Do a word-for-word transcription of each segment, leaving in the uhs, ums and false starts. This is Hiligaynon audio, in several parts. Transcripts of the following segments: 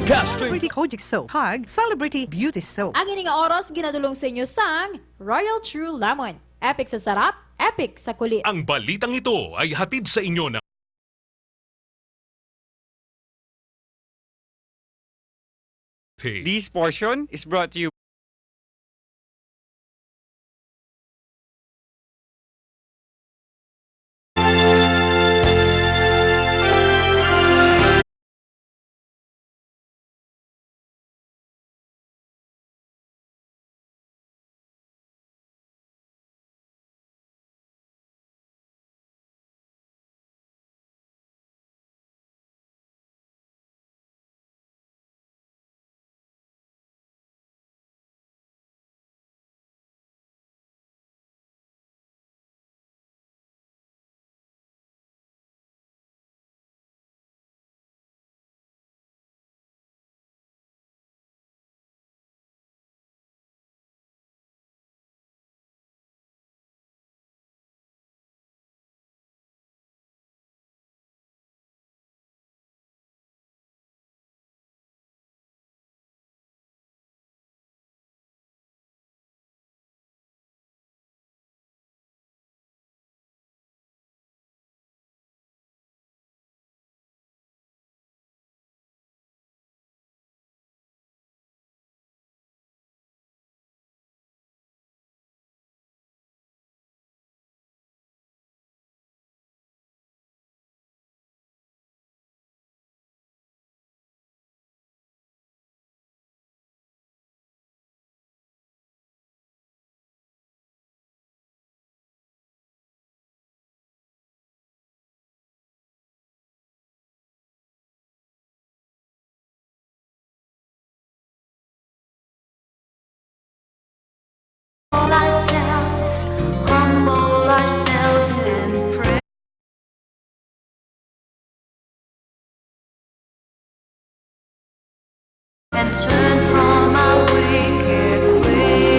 Celebrity Kojic Soap, Hug, Celebrity Beauty Soap. Ang ini nga oras ginadulong sa inyo sang Royal True Lemon. Epic sa sarap, epic sa kulit. Ang balitang ito ay hatid sa inyo ng This portion is brought to you Humble ourselves, humble ourselves and pray. And turn from our wicked ways.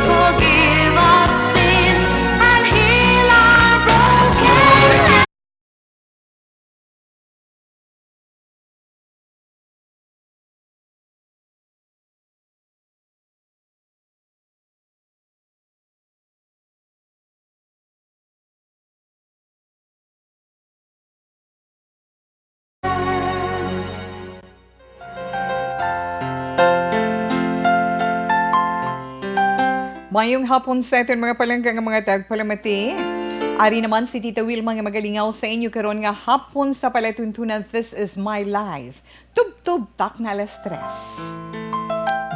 Forgive our sin and heal our broken Mayong hapon sa aton mga palangga nga mga tagpalamati. Ari naman si Tita Wilma nga magalingaw sa inyo karon nga hapon sa palatuntunan This Is My Life. Tubtob takna alas tres.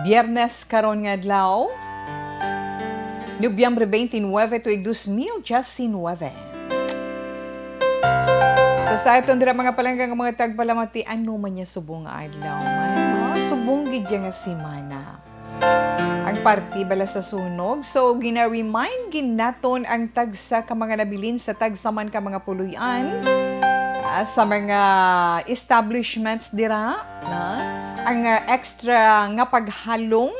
Biyernes karon nga adlaw, Nobyembre twenty-nine, tuig dos mil diecinuebe. So, sa aton dira, mga palangga nga mga tagpalamati, ano man niya subong nga adlaw man, no? Subong gid ya nga semana. Ang parti bala sa sunog. So, gina-remind gid naton ang tagsa ka mga nabilin sa tagsa man ka mga puloy-an, ah, sa mga establishments dira, na ang, ah, extra nga paghalong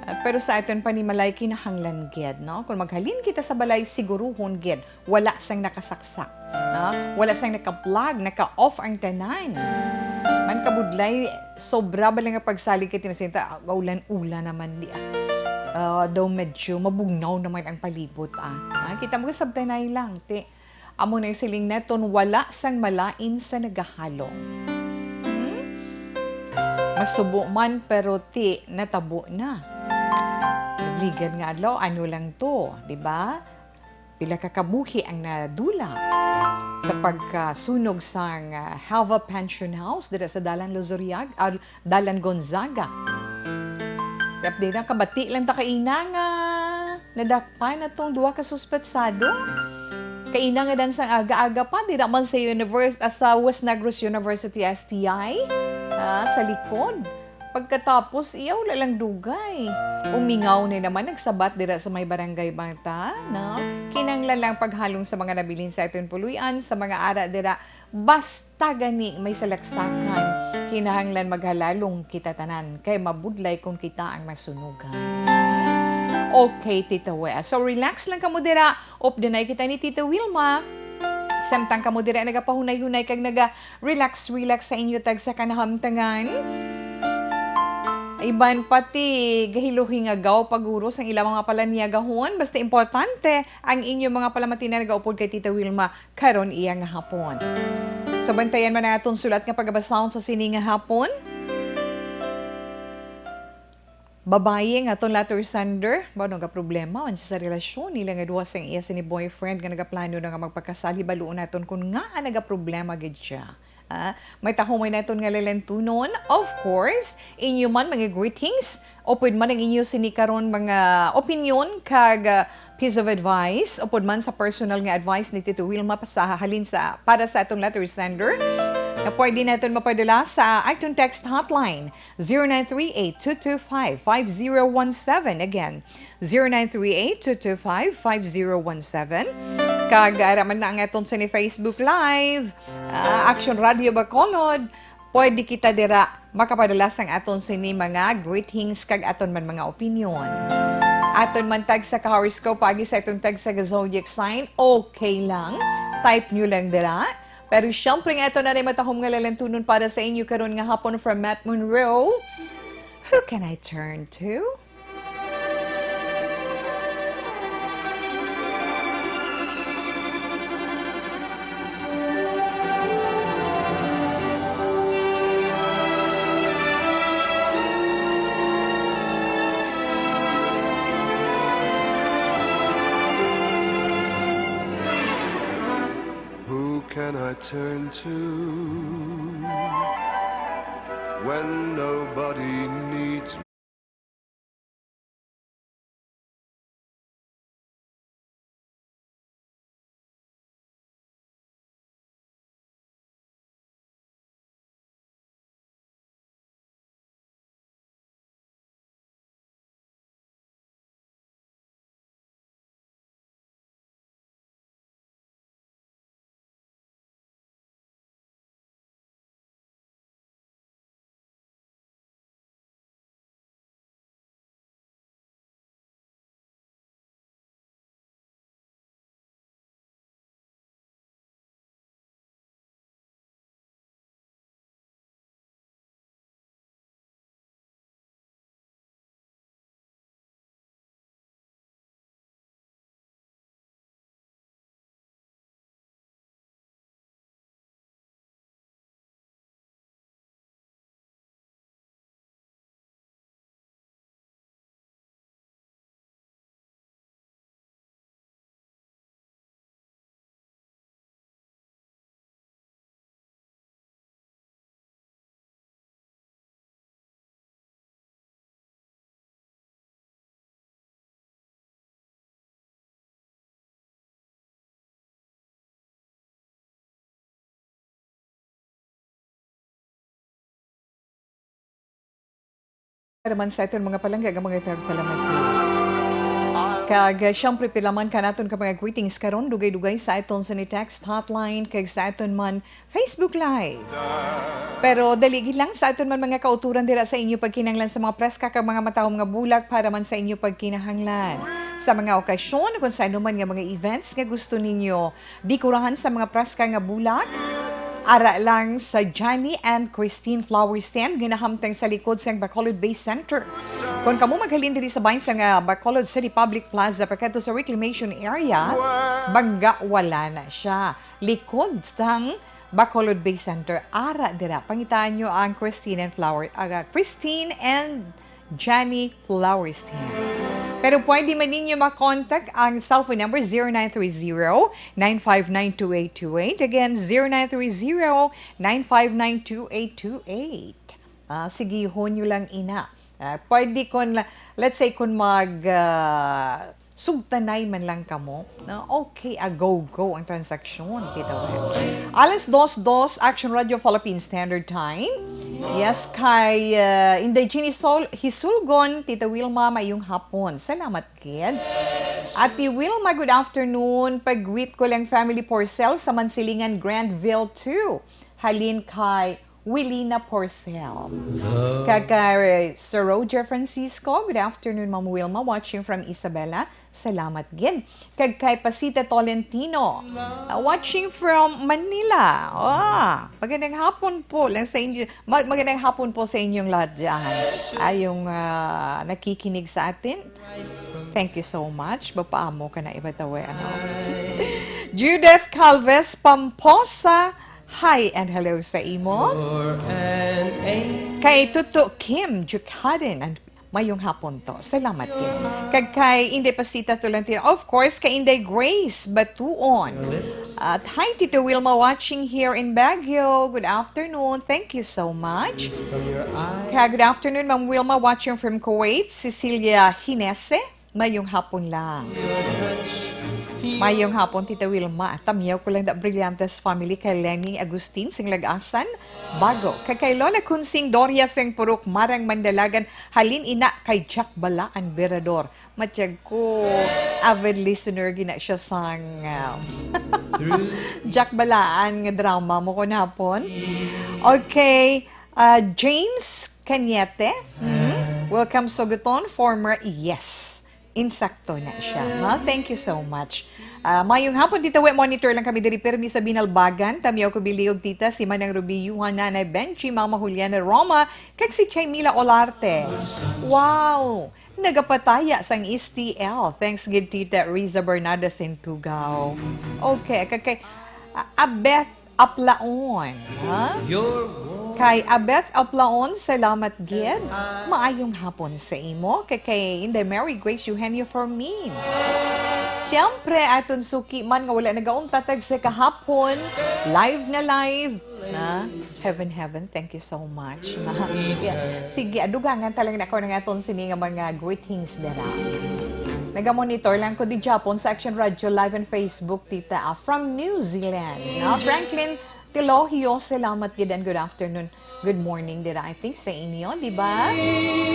Pero sa aton panimalay, kinahanglan gid, no? Kung maghalin kita sa balay, siguruhon gid wala sang nakasaksak, no? Wala sang naka-plug, naka-off ang tanan. Man kabudlay, sobra ba lang ang pagsalig kay Tinasinta? Ah, gaulan-ulan naman di, ah. Ah, daw medyo mabugnaw naman ang palibot, ah. Ah, kita mo, sabtanay lang, ti. Amo na yung siling naton, wala sang malain sa nagahalo. Hmm? Masubo man, pero ti, natabo na. Nagligad nga adlaw, ano lang to, di ba? Pila ka kabuhi ang nadula sa pagkasunog sang, ah, Java Pension House dira sa Dalan Luzuriag, ah, Dalan Gonzaga. Update na, kabati lang ta kaina nga nadakpan atong duha ka suspetsado. Kaina nga dan sang aga-aga pa, dira man sa univers-, ah, sa West Negros University S T I, ah, sa likod. Pagkatapos, iya wala lang dugay. Umingaw na naman nagsabat dira sa may barangay Bata, no? Kinahanglan lang paghalong sa mga nabilin sa aton puloy-an, sa mga ara dira, basta gani may salaksakan. Kinahanglan maghalalong kita tanan, kay mabudlay kung kita ang masunugan. Okay, Tita Wes. So, relax lang kamo dira. Updanay kita ni Tita Wilma. Samtang kamo dira nagapahunay-hunay kag naga-relax-relax sa inyo tagsa ka nahamtangan. Iban pati gahiluhingagaw paguro sang ilang mga palaniagahon. Basta importante ang inyo mga palamati na nagaupod kay Tita Wilma karon iya nga hapon. So, bantayan man ang aton sulat nga pagabasahon sa sini nga hapon. Babayi nga aton letter sender, ba, nagaproblema man siya sa relasyon nila nga duha sang iya sini boyfriend nga nagaplano na nga magpakasal. Hibaluon naton kung ngaa nagaproblema gid siya. Ah, may tahumay naton nga lalantunon. Of course, inyo man mga greetings, upod man ang inyo sini karon mga opinyon kag, ah, piece of advice, upod man sa personal nga advice ni Tito Wilma pa sa halin sa, para sa atong letter sender, na pwede naton mapadala sa atong text hotline, zero nine three eight two two five five zero one seven. Again, zero nine three eight two two five five zero one seven. Kag ara man na ang aton sini Facebook Live, ah, Action Radio Bacolod. Pwede kita dira makapadala sang aton sini mga greetings kag aton man mga opinyon. Aton man tagsa ka horoscope paagi sa aton tagsa ka zodiac sign, okay lang. Type nyo lang dira. Pero siyempre nga, ito na rin matahom nga lalantunon para sa inyo karon nga hapon from Matt Monroe. Who can I turn to? Who can I turn to when nobody needs me? Para man sa aton mga palangga nga mga tagpalamati. Kag, uh, syempre, pila man ka naton ka mga greetings karon, dugay-dugay sa aton sa ni text hotline, kag sa aton man Facebook Live. Pero dali gid lang sa aton man mga kauturan dira sa inyo pagkinahanglan sa mga preska kag mga matahom nga bulak para man sa inyo pagkinahanglan. Sa mga okasyon, kung sa ano man nga mga events nga gusto ninyo dikurahan sa mga preska nga bulak, ara lang sa Johnny and Christine Flower Stand nga nahamtang sa likod sang Bacolod Bay Center. Kung kamo maghalin diri sa bahin sang, ah, Bacolod City Public Plaza pakadto sa reclamation area, bangga wala na siya. Likod sang Bacolod Bay Center, ara dira. Pangitaan nyo ang Christine and Flower, ah, Christine and Johnny Flower Stand. Pero pwede man ninyo makontak ang cellphone number, zero nine three zero, nine five nine, two eight two eight. Again, zero nine three zero, nine five nine, two eight two eight. Ah, sigihon nyo lang ina. Ah, pwede kun, let's say, kun mag, ah, sugtanay man lang kamo, no? Okay, a go-go ang transaksyon, Tita Wen. Alas dos dos, Action Radio Philippine Standard Time. Yes, kay, ah, Inday Jeannie Sol Hisulgon, Tita Wilma, mayong hapon. Salamat gid. Ate Wilma, good afternoon. Pag-greet ko lang family Porcel sa Mansilingan, Grandville two. Halin kay Wilina Porcel. Kag kay Sir Roger Francisco, good afternoon, Ma'am Wilma, watching from Isabela. Salamat gid. Kag kay Pasita Tolentino, uh, watching from Manila. Ah, magandang hapon po lang sa inyo. Ma-, magandang hapon po sa inyong lahat dyan. Ayong, ah, nakikinig sa atin. Thank you so much. Bapaamo ka na iba tawe, ano? Judith Calves Pamposa, hi and hello sa imo. Kay Tuto Kim Jukadin, and mayong hapon to. Salamat, Kim. Kag kay Inday Pasita Tolentino, of course, kay Inday Grace Batuon. At hi, Tito Wilma, watching here in Baguio. Good afternoon. Thank you so much. Kag good afternoon, Ma'am Wilma, watching from Kuwait. Cecilia Hinese, mayong hapon lang. Mayong hapon, Tita Wilma. Tamiyaw ko lang na Brillantes family kay Lenny Agustin sing Lagasan, Bago. Kag kay Lola Kunsing Doria sing Purok Marang Mandalagan, halin ina kay Jack Bala ang Berador. Matyag ko, avid listener gina siya sang, ah, Jack Balaan nga drama mo kunhapon. Okay, ah, James Cañete. Mhm. Welcome, Sogoton, former, yes. Insakto na siya, ha? Thank you so much. Ah, mayong hapon, Tita We. Monitor lang kami diri, pirmi sa Binalbagan. Tamiyaw ko biliog, Tita, si Manang Ruby, Yuhan, Nanay Benji, Mama Juliana Roma, kag si Chaimila Olarte. Wow! Nagapataya sang S T L. Thanks gid, Tita Riza Bernada Sintugaw. Okay, kay, kay, ah, Abeth Aplaon, ha? Kay Abeth Aplaon, salamat gid. Maayong hapon sa imo. Kay, kay Inday Mary Grace Eugenio Fermin. Siyempre, aton suki man nga wala nagauntatag sa kahapon, live na live. Na, heaven, heaven, thank you so much. Yeah. Sige, adugangan talang na ko nga aton sini nga mga greetings dira. Nagamonitor lang ko di Japon sa Action Radio Live and Facebook, Tita, ah, from New Zealand. No? Franklin Tilogio, salamat gid and good afternoon. Good morning dira, I think, sa inyo, di ba?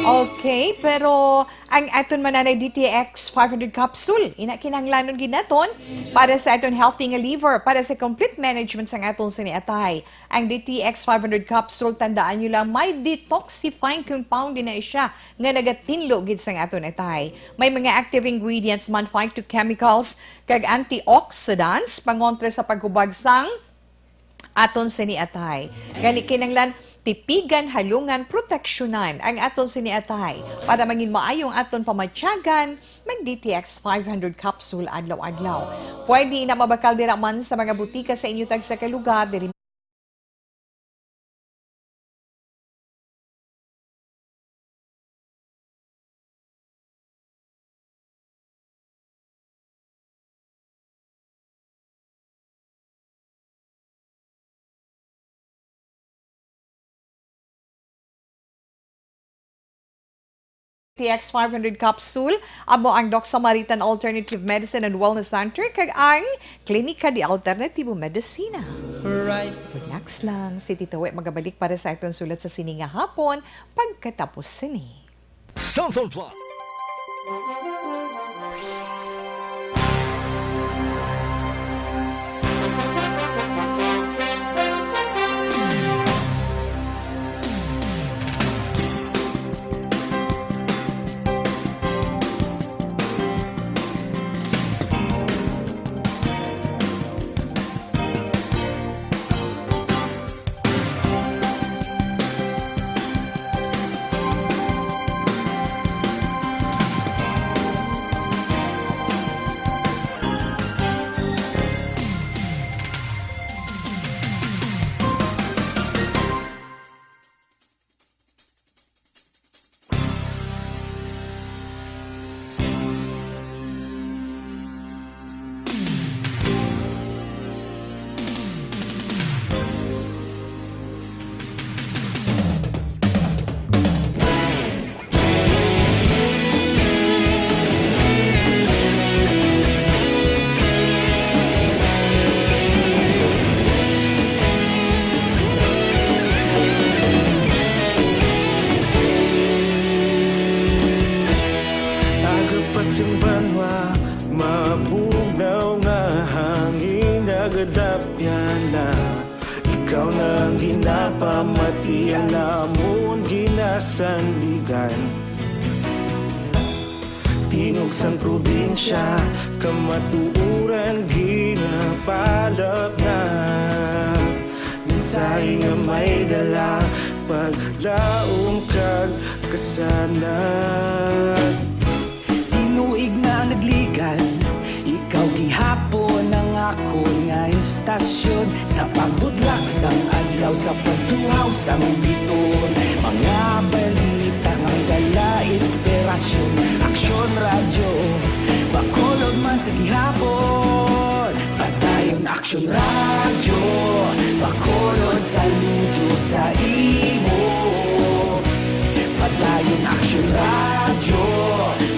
Okay, pero ang aton mananay D T X five hundred capsule, ina kinahanglanon gid naton para sa aton healthy nga liver, para sa complete management sang aton sini atay. Ang D T X five hundred capsule, tandaan nyo lang, may detoxifying compound din na siya nga nagatinlo gid sang aton atay. May mga active ingredients man, phytochemicals, kag antioxidants, pangontra sa paghubag sang aton sini atay. Gani kinanglan, tipigan, halungan, proteksyonan ang aton sini atay para mangin maayong aton pamatyagan, mag D T X five hundred capsule adlaw-adlaw. Pwede na mabakal dira man sa mga butika sa inyo tagsa ka lugar diri. T X five hundred capsule, amo ang Doc Samaritan Alternative Medicine and Wellness Center, kag ang Klinika de Alternativo Medicina. Relax lang, si Tita We magabalik para sa aton sulat sa sini nga hapon, pagkatapos sini. Cellphone Plug. Banwa, mabugnaw nga hangin nagadapyan na. Ikaw na ang ginapamati, ang amon ginasandigan. Tinog sang probinsya, kamatuoran ginapalapnag. Mensahe nga may dala, paglaom kag kasanag. Tinuig na nagligad, ikaw gihapon ang akon nga istasyon. Sa pagbudlak sang adlaw, sa pagtuhaw sang bituon, mga balita nga may dala inspirasyon. Aksyon Radyo, Bacolod man sa gihapon. Padayon Aksyon Radyo, Bacolod, saludo sa imo. Padayon Aksyon Radyo,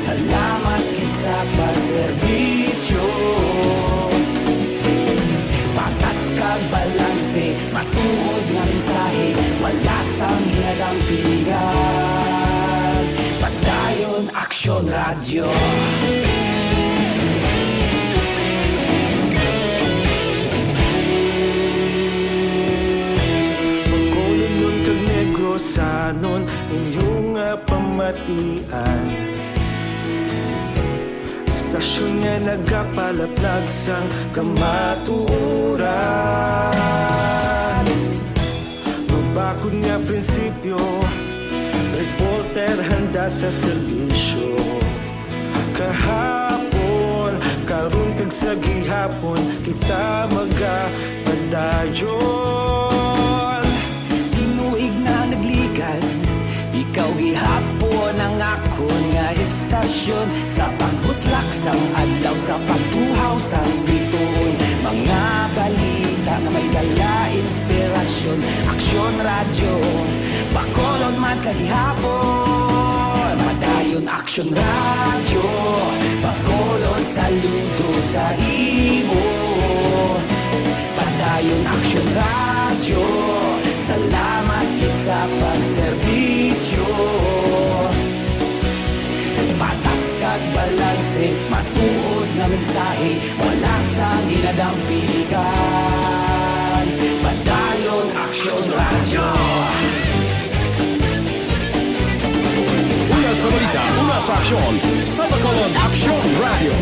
salamat gid sa pagserbisyo. Patas kag balanse, matuod nga mensahe, wala sang ginadampigan. Padayon Aksyon Radyo. Bacolodnon kag Negrosanon, inyo nga pamatian. Istasyon nga nagapalaplag sang kamatuoran. Mabakod nga prinsipyo, reporter handa sa serbisyo. Kahapon, karon kag sa gihapon, kita magapadayon. Tinuig na nagligad, ikaw gihapon ang akon nga istasyon. Sa pagbutlak sang adlaw, sa pagtuhaw sang bituon, mga balita nga may dala inspirasyon. Aksyon Radyo, Bacolod man sa gihapon. Padayon Aksyon Radyo, Bacolod, saludo sa imo. Padayon Aksyon Radyo, salamat gid sa pagserbisyo. Patas kag balanse, matuod nga mensahe, wala sang ginadampigan. Padayon Aksyon Radyo. Una sa balita, una sa aksyon, sa Bacolod Aksyon Radyo.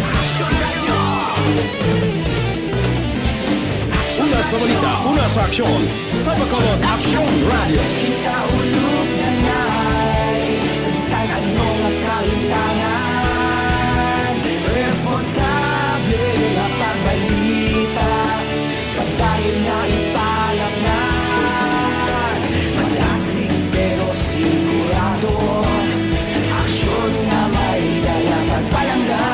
Una sa balita, una sa aksyon, sa Bacolod Aksyon Radyo. Kita ulog na ngay, sa bisan ano nga kahintangan, responsable nga pagbalita, padayon nga ipalapnag. Madasig pero sigurado, aksyon nga may dala pagpalangga.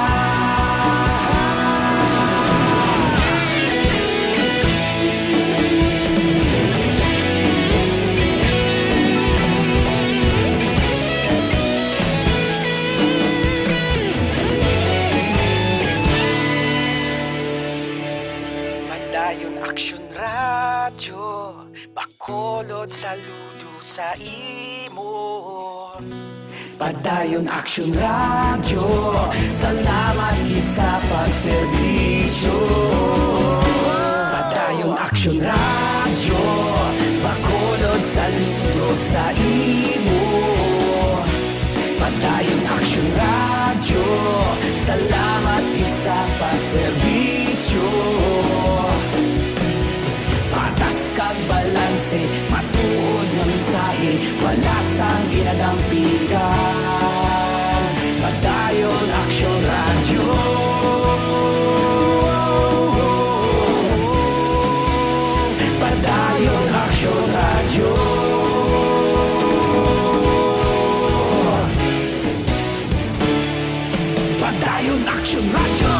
Padayon Aksyon Radyo, Bacolod, saludo sa imo. Padayon Aksyon Radyo, salamat gid sa pagserbisyo. Padayon Aksyon Radyo, Bacolod, saludo sa imo. Padayon Aksyon Radyo, salamat gid sa pagserbisyo. Patas kag balanse, matuod nga mensahe, wala sang ginadampigan. Padayon Aksyon Radyo. Padayon Aksyon Radyo. Padayon Aksyon Radyo.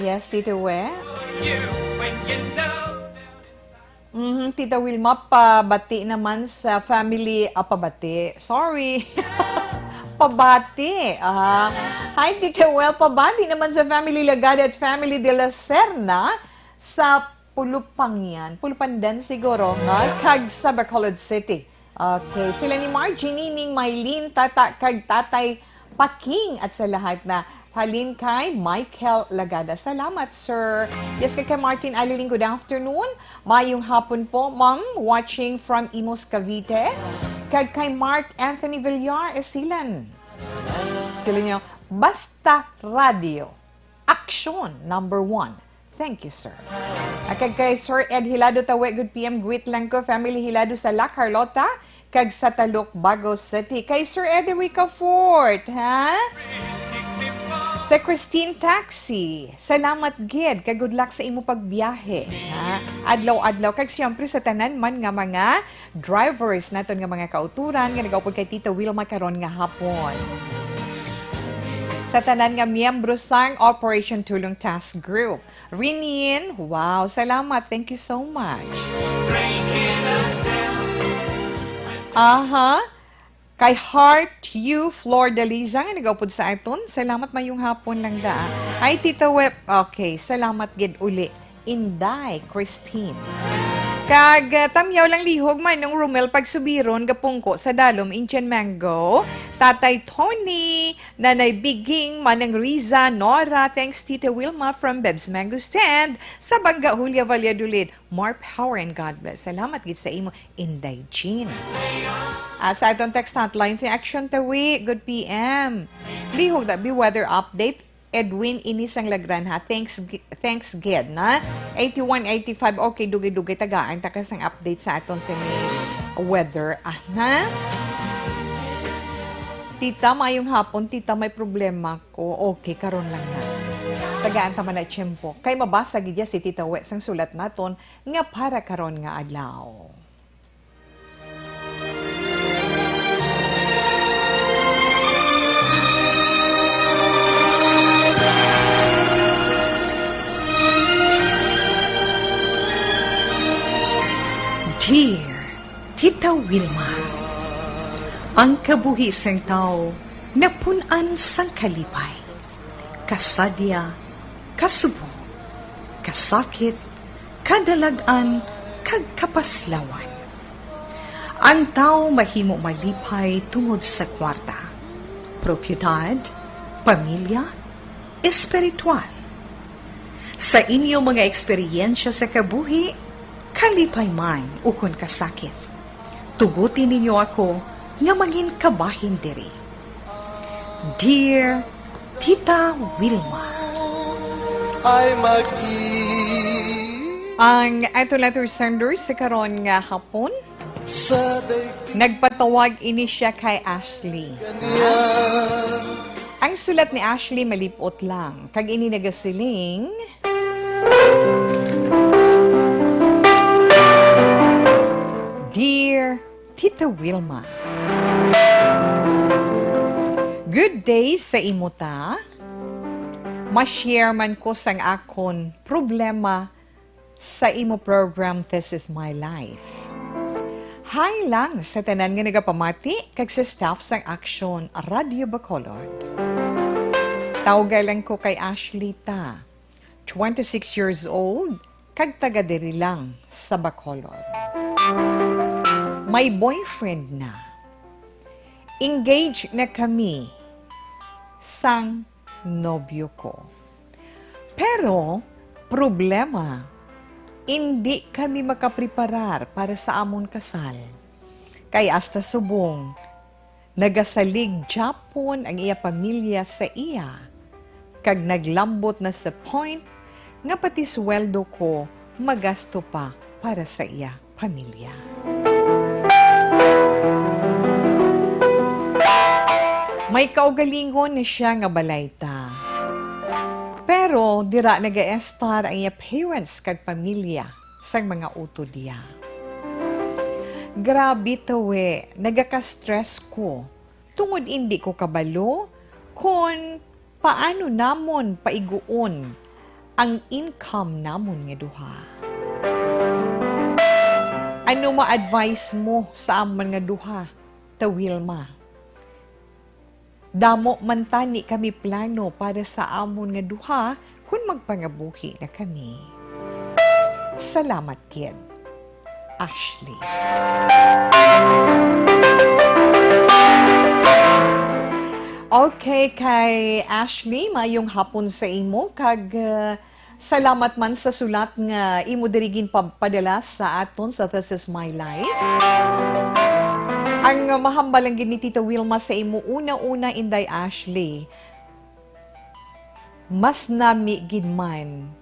Yes, Tito We. Mhm, Tita Wilma, pabati naman sa family, ah, pabati. Sorry. Pabati. Ah, hi, Tita Well. Pabati naman sa family Lagada at family de la Serna sa Pulupangian. Pulupandan siguro, ha? Kag sa Bacolod City. Okay. Sila ni Margie, Nining, Mylene, Tata, kag Tatay Paking at sa lahat na halin kay Michael Lagada. Salamat, sir. Yes, kay, kay Martin Aliling, good afternoon. Mayong hapon po, ma'am. Watching from Imus, Cavite. Kag kay Mark Anthony Villar, Esilan. Sila niyo, Basta Radio. Aksyon number one. Thank you, sir. Kag kay Sir Ed Hilado Tawe, good P M, greet lang ko, family Hilado sa La Carlota, kag sa Taluk, Bago City. Kay Sir Eddie Ricafort, ha? Sa Christine Taxi, salamat gid, kag good luck sa imo pagbiyahe, ha? Adlaw-adlaw, kag siyempre sa tanan man nga mga drivers naton nga mga kauturan nga nagaupod kay Tita Wilma karon nga hapon. Sa tanan nga miyembro sang Operation Tulong Task Group. Rinin, wow, salamat. Thank you so much. Aha. Kay Heart You, Flor Daliza, nga nagaupod sa aton. Salamat, mayong hapon lang da. Ay, Tita Wep. Okay, salamat gid uli. Inday Christine. Kag, ah, tamyaw lang lihog, Manong Romel Pagsubiron, Gapungko sa Dalom, Indian Mango, Tatay Tony, Nanay Biging, Manang Riza, Nora, thanks Tita Wilma from Beb's Mango Stand, Sabanga, Julia, Valladolid. More power and God bless. Salamat gid sa imo, Inday Jean. Ah, sa aton text hotline, si Action Tawi, good P M. Lihog na bi weather update. Edwin, ini sang Lagran, ha. Thanks, gi- thanks gid, na. Eighty-one, eighty-five. Okay, dugay-dugay tagaan ta ka sang update sa aton sini weather, ah, ha? Tita, mayong hapon. Tita, may problema ko. Okay, karon lang na. Tagaan ta man na tiyempo. Kay mabasa gid ya si Tita We sang sulat naton nga para karon nga adlaw. Dear Tita Wilma, ang kabuhi sang tawo napun-an sang kalipay, kasadya, kasubong, kasakit, kadalag-an, kag kapaslawan. Ang tawo mahimo malipay tungod sa kwarta, propiedad, pamilya, espiritual. Sa inyo mga eksperyensya sa kabuhi, kalipay man ukon kasakit, tuguti ninyo ako nga mangin kabahin diri. Dear Tita Wilma. Ay mag-i- Ang ato letter sender sa karon nga hapon, sa daig- nagpatawag ini siya kay Ashley. Kanya. Ang sulat ni Ashley malip-ot lang, kag ini nagasiling, Dear Tita Wilma, good day sa imo ta. Ma-share man ko sang akon problema sa imo program, This Is My Life. Hi lang sa tanan nga nagapamati kag sa staff sang Aksyon Radio Bacolod. Tawga lang ko kay Ashley ta, twenty-six years old, kag taga diri lang sa Bacolod. May boyfriend na. Engaged na kami sang nobyo ko. Pero, problema, indi kami makapreparar para sa amon kasal. Kay hasta subong, nagasalig gihapon ang iya pamilya sa iya, kag naglambot na sa point nga pati sweldo ko magasto pa para sa iya pamilya. May kaugalingon na siya nga balay ta. Pero dira nagaestar ang iya parents kag pamilya sang mga utod niya. Grabe, Tawi, nagaka-stress ko tungod indi ko kabalo kon paano namon paiguon ang income namon nga duha. Ano ma-advise mo sa amon nga duha, Ta Wilma? Damo man tani kami plano para sa amon nga duha kon magpangabuhi na kami. Salamat gid. Ashley. Okay, kay Ashley, mayong hapon sa imo, kag, uh, salamat man sa sulat nga imo diri ginpapadala sa aton sa This Is My Life. Ang mahambal lang gid ni Tita Wilma sa imo, una-una, Inday Ashley, mas nami gid man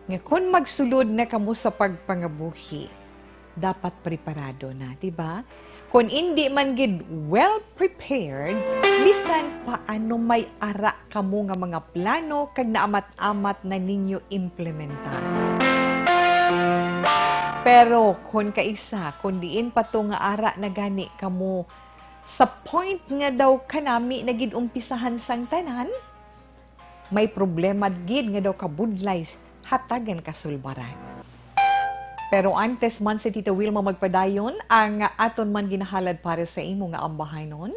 nga kon magsulod na kamo sa pagpangabuhi, dapat preparado na, di ba? Kon indi man gid well prepared, bisan paano may ara kamo nga mga plano kag naamat-amat na ninyo implementar. Pero kon kaisa, kon diin pa to nga ara na gani kamo sa point nga daw kanami na gid umpisahan sang tanan, may problema gid nga daw kabudlay hatagan kasulbaran. Pero antes man si Tita Wilma magpadayon ang aton man ginahalad para sa imo nga ambahanon,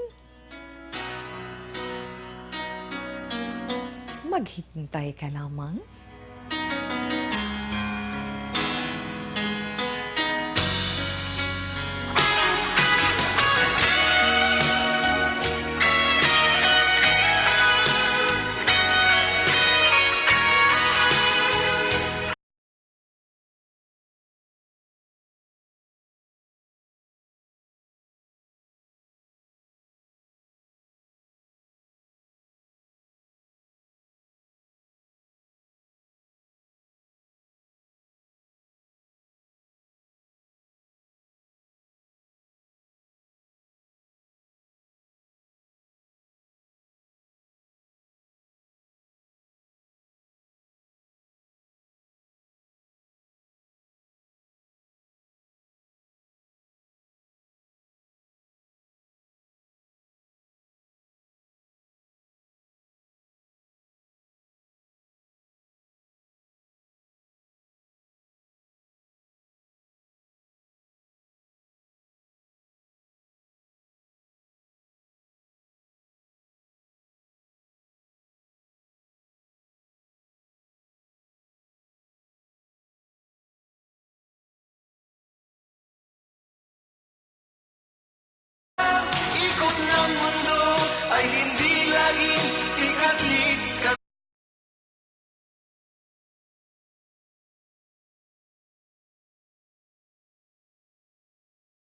maghintay ka lamang. Ikot ng mundo ay hindi laging tingkad-tingkad.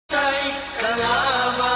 Tay ka lamang.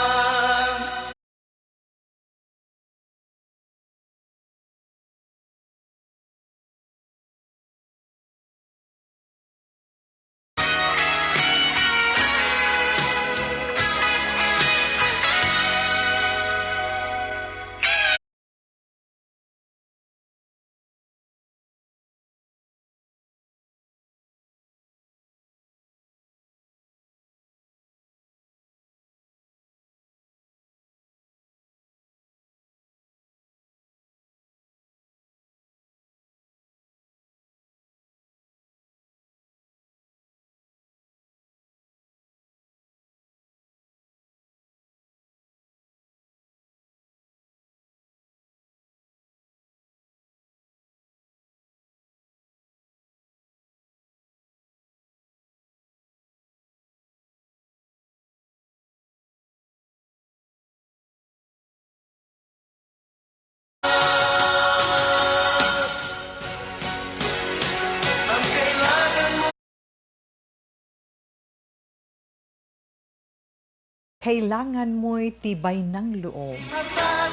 Kailangan mo'y tibay ng loob.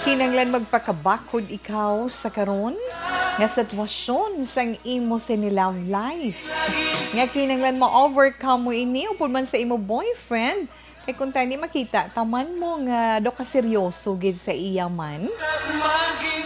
Kinahanglan magpakabakod ikaw sa karon nga sitwasyon sang imo sini-love life. Nga kinahanglan ma-overcome mo ini upod man sa imo boyfriend. Kay kung tani makita ta man mo nga daw kaseryoso gid sa iya man.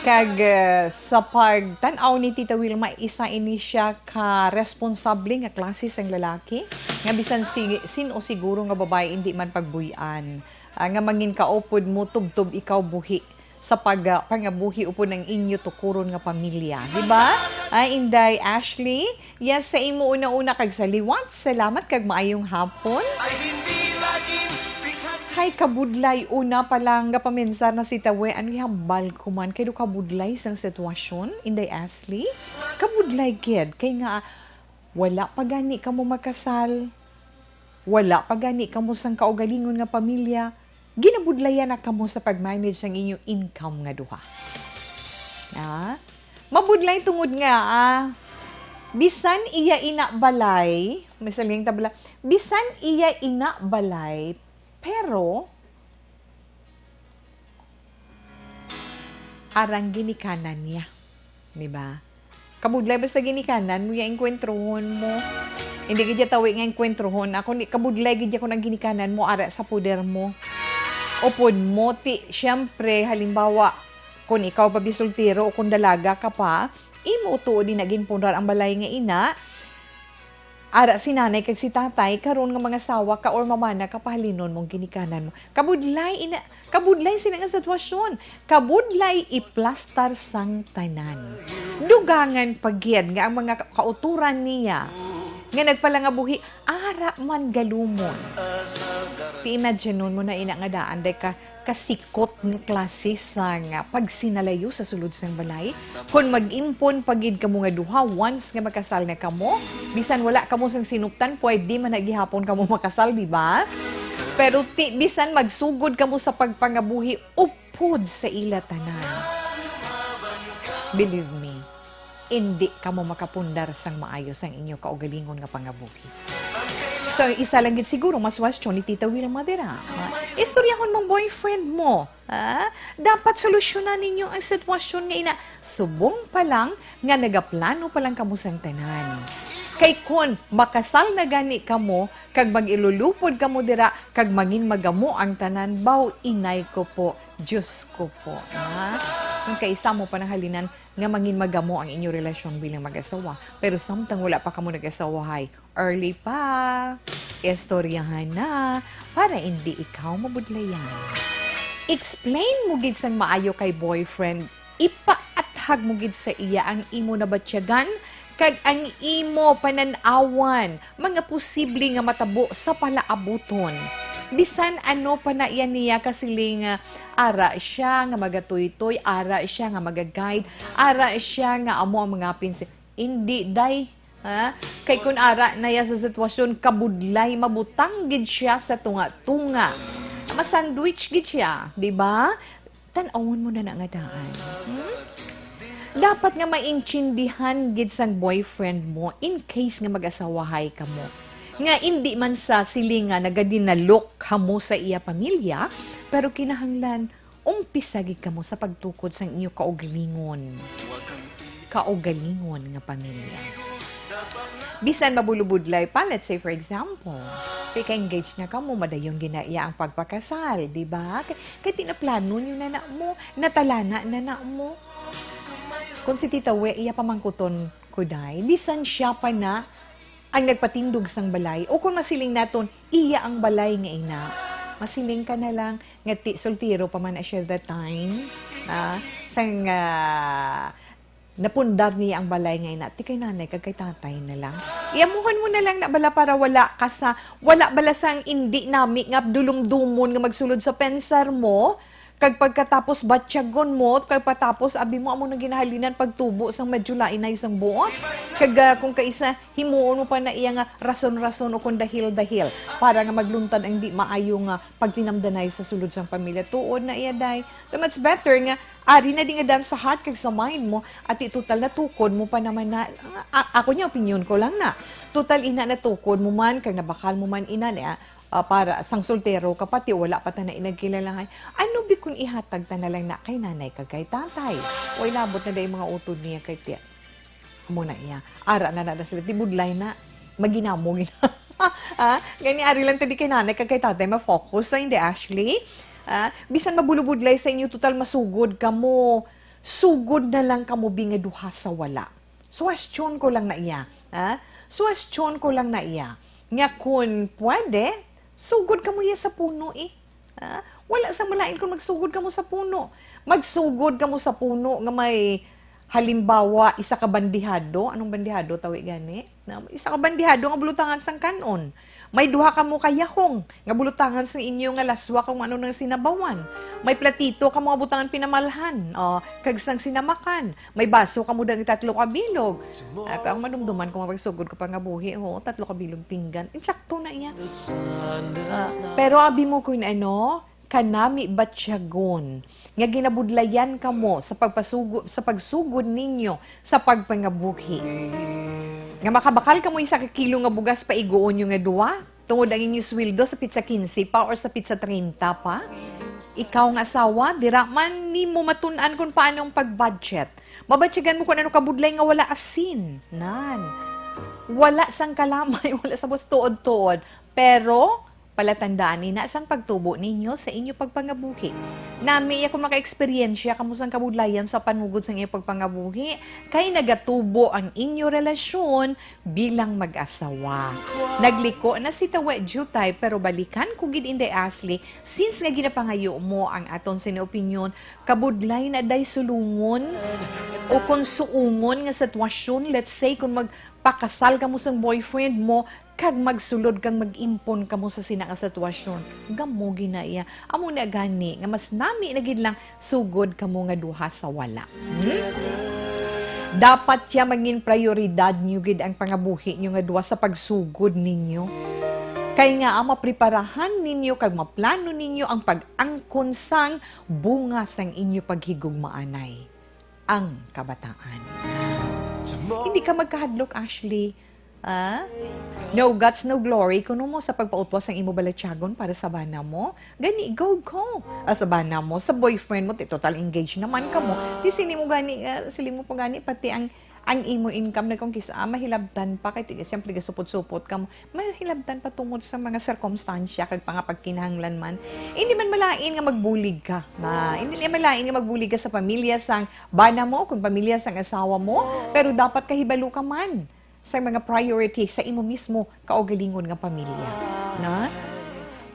Kag, eh, sa pagtan-aw ni Tita Wilma, isa ini siya ka responsable nga klase sang lalaki, nga bisan si, sin-o siguro nga babayi indi man pagbuy-an, ah, nga mangin kaupod mo tubtob ikaw buhi sa pag, ah, pangabuhi upod ang inyo tukuron nga pamilya, di ba? Ah, Inday Ashley, yes, sa imo una-una kag sa liwat, salamat kag maayong hapon. Ay, hindi laging pikhat. Kay kabudlay, una pa lang nga pamensar na si Tawe, ano hambal ko man, kay do kabudlay sang sitwasyon, Inday Ashley? Kabudlay gid, kay nga, wala pa gani kamo makasal, wala pa gani kamo sang kaugalingon nga pamilya, ginabudlayan na kamo sa pag-manage sang inyo income nga duha. Ah? Mabudlay tungod nga, ah, bisan iya ina balay, may saling tabla, bisan iya ina balay, pero arang ginikanan niya. Di ba? Kabudlay basta ginikanan mo, ya engkwentrohon mo. Hindi gid ya tawi nga engkwentrohon. Ako ni, kabudlay gid ya kung ang ginikanan mo, ara sa poder mo. Upod mo, ti, siyempre, halimbawa, kung ikaw pa bisultiro o kung dalaga ka pa, imo tuod din naging pundar ang balay nga ina, ara si nanay kag si tatay, karon nga mangasawa ka or mamana ka, pahalinon mong ginikanan mo. Kabudlay, ina, kabudlay sina nga sitwasyon. Kabudlay iplastar sang tanan. Dugangan pa gid nga ang mga ka-, kauturan niya nga nagpalangabuhi, ara man galumon. Ti-imaginon mo na ina nga daan, day ka, kasikot nga klase sang pagsinalayo sa sulod sang balay. Kon mag-impon pa gid kamo nga duha, once nga makasal na kamo, bisan wala kamo sang sinuptan, pwede man na gihapon kamo makasal, di ba? Pero ti, bisan magsugod kamo sa pagpangabuhi upod sa ila tanan, believe me, indi kamo makapundar sang maayo sang inyo kaugalingon nga pangabuhi. So, isa lang gid siguro mas question ni Tita Wilma dira. Ha? Istoryahon mong boyfriend mo. Ha? Dapat solusyonan ninyo ang sitwasyon nga ina. Subong pa lang nga nagaplano pa lang kamo sang tanan. Kay kun makasal na gani kamo, kag mag-ilulupod kamo dira, kag mangin magamo ang tanan, baw inay ko po, Diyos ko po. Ha? Kung kaisa mo panahalinan nga mangin magamo ang inyo relasyon bilang mag-asawa, pero samtang wala pa kamo nag-asawahay, early pa. Istoryahan na para hindi ikaw mabudlayan. Explain mo gid sang maayo kay boyfriend, ipaathag mo gid sa iya ang imo nabatyagan kag ang imo panan-awan, mga posible nga matabo sa palaabuton. Bisan ano pa na iya niya kasiling, ah, ara siya nga magatuytoy, ara siya nga magaguide, ara siya nga amo ang mga pinsi-, hindi, day. Ha? Kay kun ara na ya sa sitwasyon, kabudlay, mabutang gid siya sa tunga-tunga. Masandwich gid siya, di ba? Tan-awon mo na na nga daan. Hmm? Dapat nga maintindihan gid sang boyfriend mo in case nga mag-asawahay kamo. Nga indi man sa siling nga nagadinalok kamo sa iya pamilya, pero kinahanglan umpisa gid kamo sa pagtukod sang inyo kaugalingon. Kaugalingon nga pamilya. Bisan mabulubudlay pa, let's say for example, pika-engage na kamo, madayon gid na iya ang pagpakasal, di ba? Kay, kay tinaplano niyo na na mo, natalana na na mo. Kung si Tita We, iya pamangkuton ko, day, bisan siya pa na ang nagpatindog sang balay, o kung masiling naton, iya ang balay nga ina, masiling ka na lang nga ti-, soltero pa man na siya that time, ah, sang, ah, napundar niya ang balay nga ina, ti kay nanay kag kay tatay na lang. Iamuhan mo na lang na bala para wala ka sa, wala bala sang indi nami nga dulumdumon nga magsulod sa pensar mo, kag pagkatapos batyagon mo, kag patapos abi mo amo nang ginahalinan pagtubo sang medyo lainay sang buot. Kag, ah, kung kaisa, himuon mo pa na iya nga rason-rason o kung dahil-dahil para nga magluntad ang di maayo nga pagtinamdanay sa sulod sang pamilya. Tuod na iya, day. So, much better nga ari na di nga dan sa heart kag sa mind mo, at di total natukod mo pa naman na, a-, ako niya, opinyon ko lang na. Total ina natukod mo man, kag nabakal mo man ina niya, ah, para sang soltero ka, pati wala pa ta na inagkilalahay. Ano bi kun ihatag ta na lang na kay nanay kag kay tatay? Way labot na day mga utod niya kay tiya. Amo na iya. Ara na na, na sila. Tibudlay na. Maginamo gid. Ah, gani ari lang ta di kay nanay kag kay tatay ma-focus. So, hindi, Ashley. Ah, bisan mabulubudlay sa inyo, total masugod kamo. Sugod na lang kamo bi nga duha sa wala. Suwestyon ko lang na iya, ha? Suwestyon ko lang na iya. Nga kun pwede, sugod kamo iya sa puno, eh. Ha? Wala sang malain kung magsugod kamo sa puno. Magsugod kamo sa puno nga may, halimbawa, isa ka bandihado. Anong bandihado, tawi gani? Na, isa ka bandihado nga bulotangan sang kan-on. May duha kamo ka yahong nga bulotangan sang inyo nga laswa kung ano nang sinabawan. May platito kamo nga butangan pinamalhan, o, kag sang sinamakan. May baso kamo dang tatlo ka bilog. Ako ang manumduman kung magsugod ka pa nga buhi, ho, tatlo ka bilog pinggan. Insakto na iya. Ah, pero abi mo kung ano, kanami batyagon nga ginabudlayan kamo sa pagpasugo-, sa pagsugod ninyo sa pagpangabuhi. Nga makabakal kamo isa ka kilo nga bugas pa iguon nyo nga duwa, tungod ang inyo sweldo sa pitsa quince pa or sa pitsa treinta pa. Ikaw nga asawa, dira man nimo matun-an kung paano ang pag-budget. Mabatyagan mo kung ano kabudlay nga wala asin. Nan. Wala sang kalamay, wala sa bus tuod-tuod. Pero, palatandaan ina sang pagtubo ninyo sa inyo pagpangabuhi. Nami iya kung makaeksperyensya kamo sang kabudlayan sa panugod sang inyo pagpangabuhi, kay nagatubo ang inyo relasyon bilang mag-asawa. Nagliko na si Tawe Jutay, pero balikan ko gid, Inday Ashley, since nga ginapangayo mo ang aton sini opinyon, kabudlay na day sulungon o kon suungon nga sitwasyon, let's say, kung magpakasal kamo sang boyfriend mo, kag magsulod kag mag-impon kamo sa sina nga sitwasyon. Gamo gina iya. Amo na gani nga mas nami na gid lang sugod kamo nga duha sa wala. Hmm? Dapat siya mangin prioridad niyo gid ang pangabuhi niyo nga duha sa pagsugod ninyo. Kay nga, ang mapreparahan ninyo kag maplano ninyo ang pag-angkon sang bunga sang inyo paghigugmaanay, ang kabataan. Hindi ka magkahadlok, Ashley. Ah? No guts, no glory. Kuno mo sa pagpautwas ang imo balatyagon para sa bana mo. Gani, go, go. Ah, sa bana mo, sa boyfriend mo, ti total engaged naman ka mo. Di sini mo gani, ah, sili mo po gani, pati ang, ang imo income na kung kisa, ah, mahilabtan pa, kay ti-, siyempre, gasupot-supot ka mo. Mahilabtan pa tungod sa mga sirkumstansya kag mga pagkinahanglan man. Hindi man malain nga magbulig ka. Na, hindi niya malain nga magbulig ka sa pamilya sang bana mo, kung pamilya sang asawa mo, pero dapat kahibalo ka man sa mga priority sa imo mismo kaugalingon nga pamilya. Na?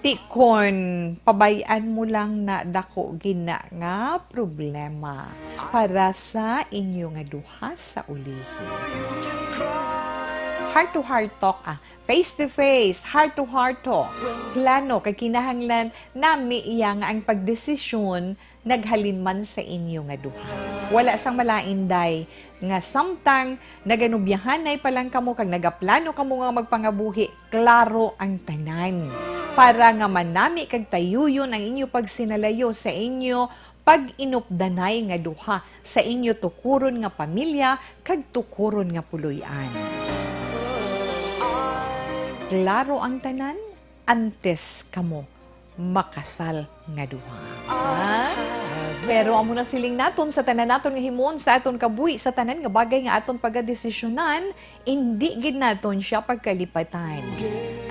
Ti kon pabay-an mo lang na dako gina nga problema para sa inyo nga duha sa ulihi. Heart to heart talk, ah, face to face, heart to heart talk. Plano kay kinahanglan nami iya nga ang pagdesisyon naghalin man sa inyo nga duha. Wala sang malain, day, nga samtang naganubyahanay pa lang kamo kag nagaplano kamo nga magpangabuhi, klaro ang tanan, para nga manami kag tayuyon ang inyo pagsinalayo sa inyo pag-inupdanay nga duha sa inyo tukuron nga pamilya kag tukuron nga puloy-an. Klaro ang tanan antes kamo makasal nga duha. Ha? Pero amo na siling naton sa tanan naton nga himuon sa aton kabuhi, sa tanan nga bagay nga aton pagadesisyonan, indi gid naton siya pagkalipatan.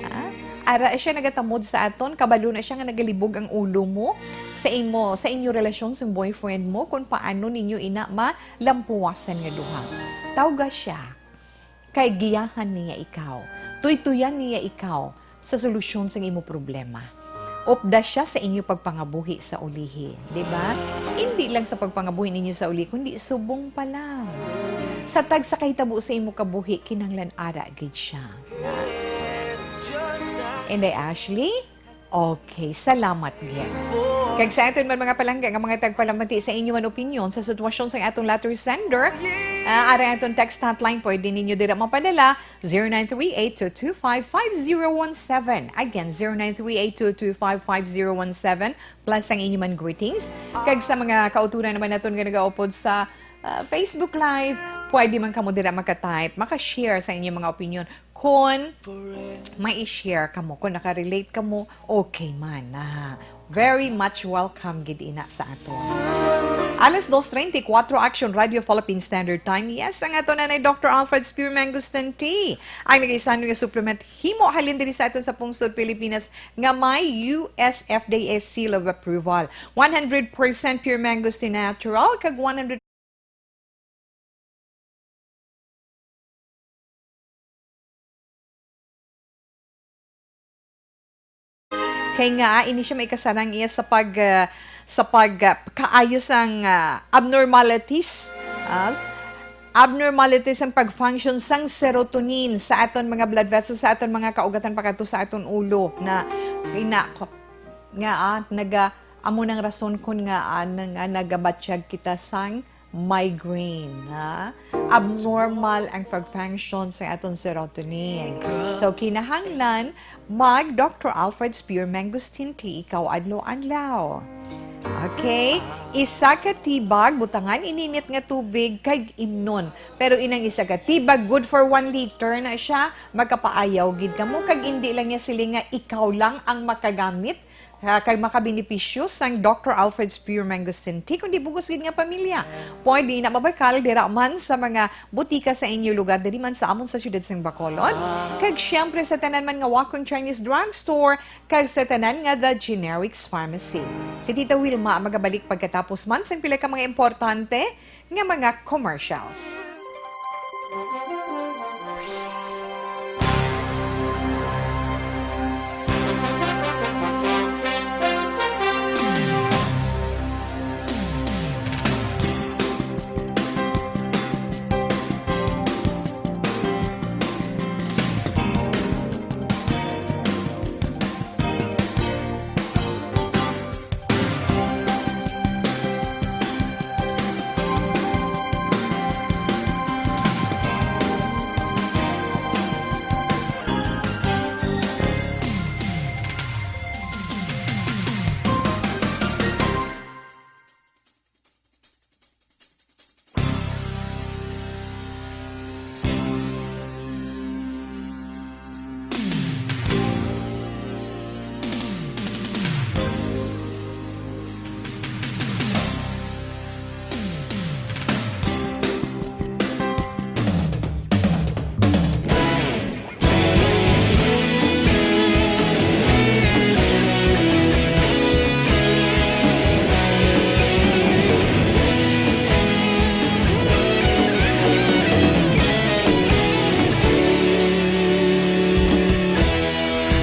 Ha? Ara siya nagatamod sa aton, kabalo na siya nga nagalibog ang ulo mo sa imo, sa inyo relasyon sa boyfriend mo, kung paano ninyo ina malampuwasan nga duha. Tawga siya. Kay giyahan niya ikaw, tuytuyan niya ikaw sa solusyon sa imo problema. Upda siya sa inyo pagpangabuhi sa ulihi, di ba? Hindi lang sa pagpangabuhi ninyo sa uli, kundi subong pa lang. Sa tagsa kahitabo sa imo kabuhi, kinahanglan ara gid siya. Inday Ashley, okay, salamat gid. Kag sa aton man mga palangga nga mga tagpalamati sa inyo man opinyon sa sitwasyon sa atong letter sender, ah, ara aton text hotline, pwede ninyo dira mapadala, zero nine three eight two two five five zero one seven. Again, zero nine three eight two two five five zero one seven, plus ang inyo man greetings. Kag sa mga kauturan naman naton nga nagaupod sa, ah, Facebook Live, pwede man kamo dira maka-type, maka-share sa inyo mga opinyon. Kon may i-share kamo, kon nakarelate kamo, okay man, ah, very much welcome gid ina sa aton. Alas dos treinta y cuatro, Action Radio Philippine Standard Time. Yes, ang aton nanay Doctor Alfred Spearmangosteen Tea, ang nagaisanon nga supplement himo halin diri sa aton sa pungsod Pilipinas nga may U S F D A seal of approval. One hundred percent pure mangosteen natural kag one hundred Kay nga, ah, ini siya may kasarang iya sa pag, ah, sa pag, ah, kaayo sang, ah, abnormalities, ah, abnormalities ang pag-function sang serotonin sa aton mga blood vessels, sa aton mga kaugatan, pakadto sa aton ulo na ina-, nga, ah, naga-, amo nang rason kon nga, ah, nga nagabatyag kita sang migraine, ha? Abnormal ang pag-function sa aton serotonin. So, kinahanglan mag Doctor Alfred's Pure Mangosteen Tea ikaw adlaw-adlaw. Okay? Isa ka tea bag, butangan ininit nga tubig, kag imnon. Pero inang isa ka tea bag, good for one liter na siya, makapaayaw gid kamo, kag indi lang niya siling nga ikaw lang ang makagamit, ha, kag makabenepisyo sang Doctor Alfred's Pure Mangosteen Tea, kundi bug-os gid nga pamilya. Pwede na mabakal dira man sa mga butika sa inyo lugar, diri man sa amon sa siyudad sang Bacolod, kag siyempre sa tanan man nga Wacom Chinese Drugstore, kag sa tanan nga The Generics Pharmacy. Si Tita Wilma magabalik pagkatapos man sang pila ka mga importante nga mga commercials.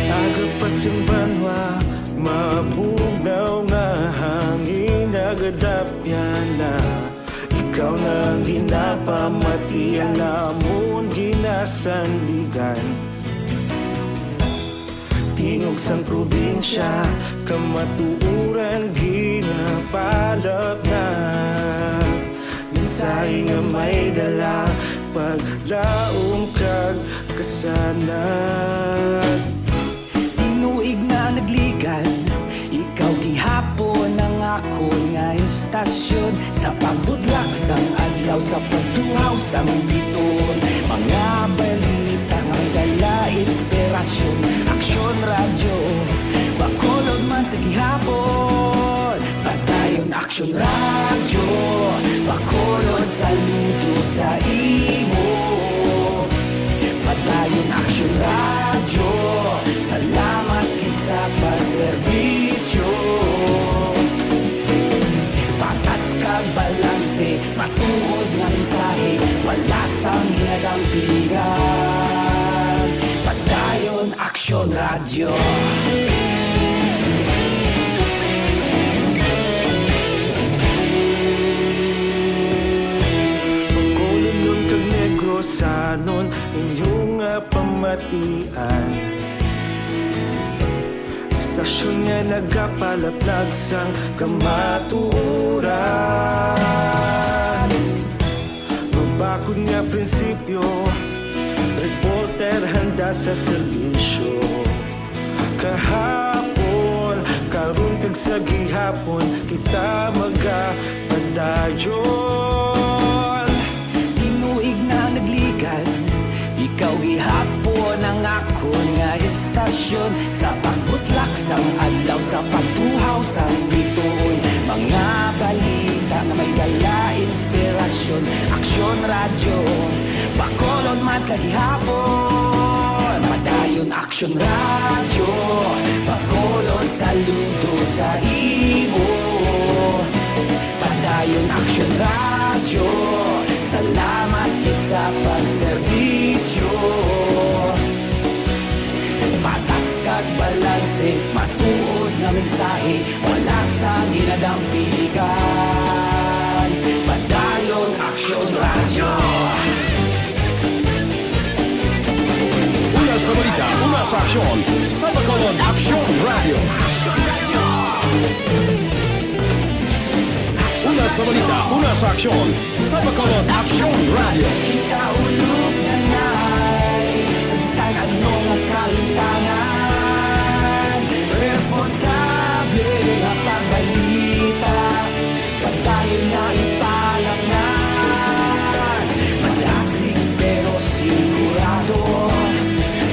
Aga pa sing banwa, mabugnaw nga hangin nagadapyan na. Ikaw na ang ginapamati, ang amon ginasandigan. Tingog sang probinsya, kamatuoran ginapalapnag. Mensahe nga may dala, paglaom kag kasanag. Tinuig na nagligad, ikaw gihapon ang akon nga istasyon. Sa pagbutlak sang adlaw, sa pagtuhaw sang bituon, mga balita nga may dala inspirasyon. Aksyon Radyo, Bacolod man sa gihapon. Padayon Aksyon Radyo, Bacolod, saludo sa imo. Padayon Aksyon Radyo, salamat gid sa pagserbisyo. Patas kag balanse, matuod nga mensahe, wala sang ginadampingan. Padayon Aksyon Radyo. Bacolodnon kag Negrosanon, inyo nga pamatian. Istasyon nga nagapalaplag sang kamatuoran. Mabakod nga prinsipyo, reporter handa sa serbisyo. Kahapon, karon kag sa gihapon, kita magapadayon. Tinuig na nagligad, ikaw gihapon ang akon nga istasyon. Sa pagbutlak sang adlaw, sa pagtuhaw sang bituon, mga balita nga may dala inspirasyon. Aksyon Radyo, Bacolod man sa gihapon. Padayon Aksyon Radyo, Bacolod, saludo sa imo. Padayon Aksyon Radyo, salamat gid sa pagserbisyo. Patas kag balanse, matuod nga mensahe, wala sang ginadam Sa aksyon, sa Bacolod Aksyon Radio. Una sa balita, una sa aksyon, sa Bacolod Aksyon Radio. Ikaulog na na'y sabisan ano nga kahintangan. Responsable nga pagbalita. Padayon na ipalangnan. Malasig pero sigurado.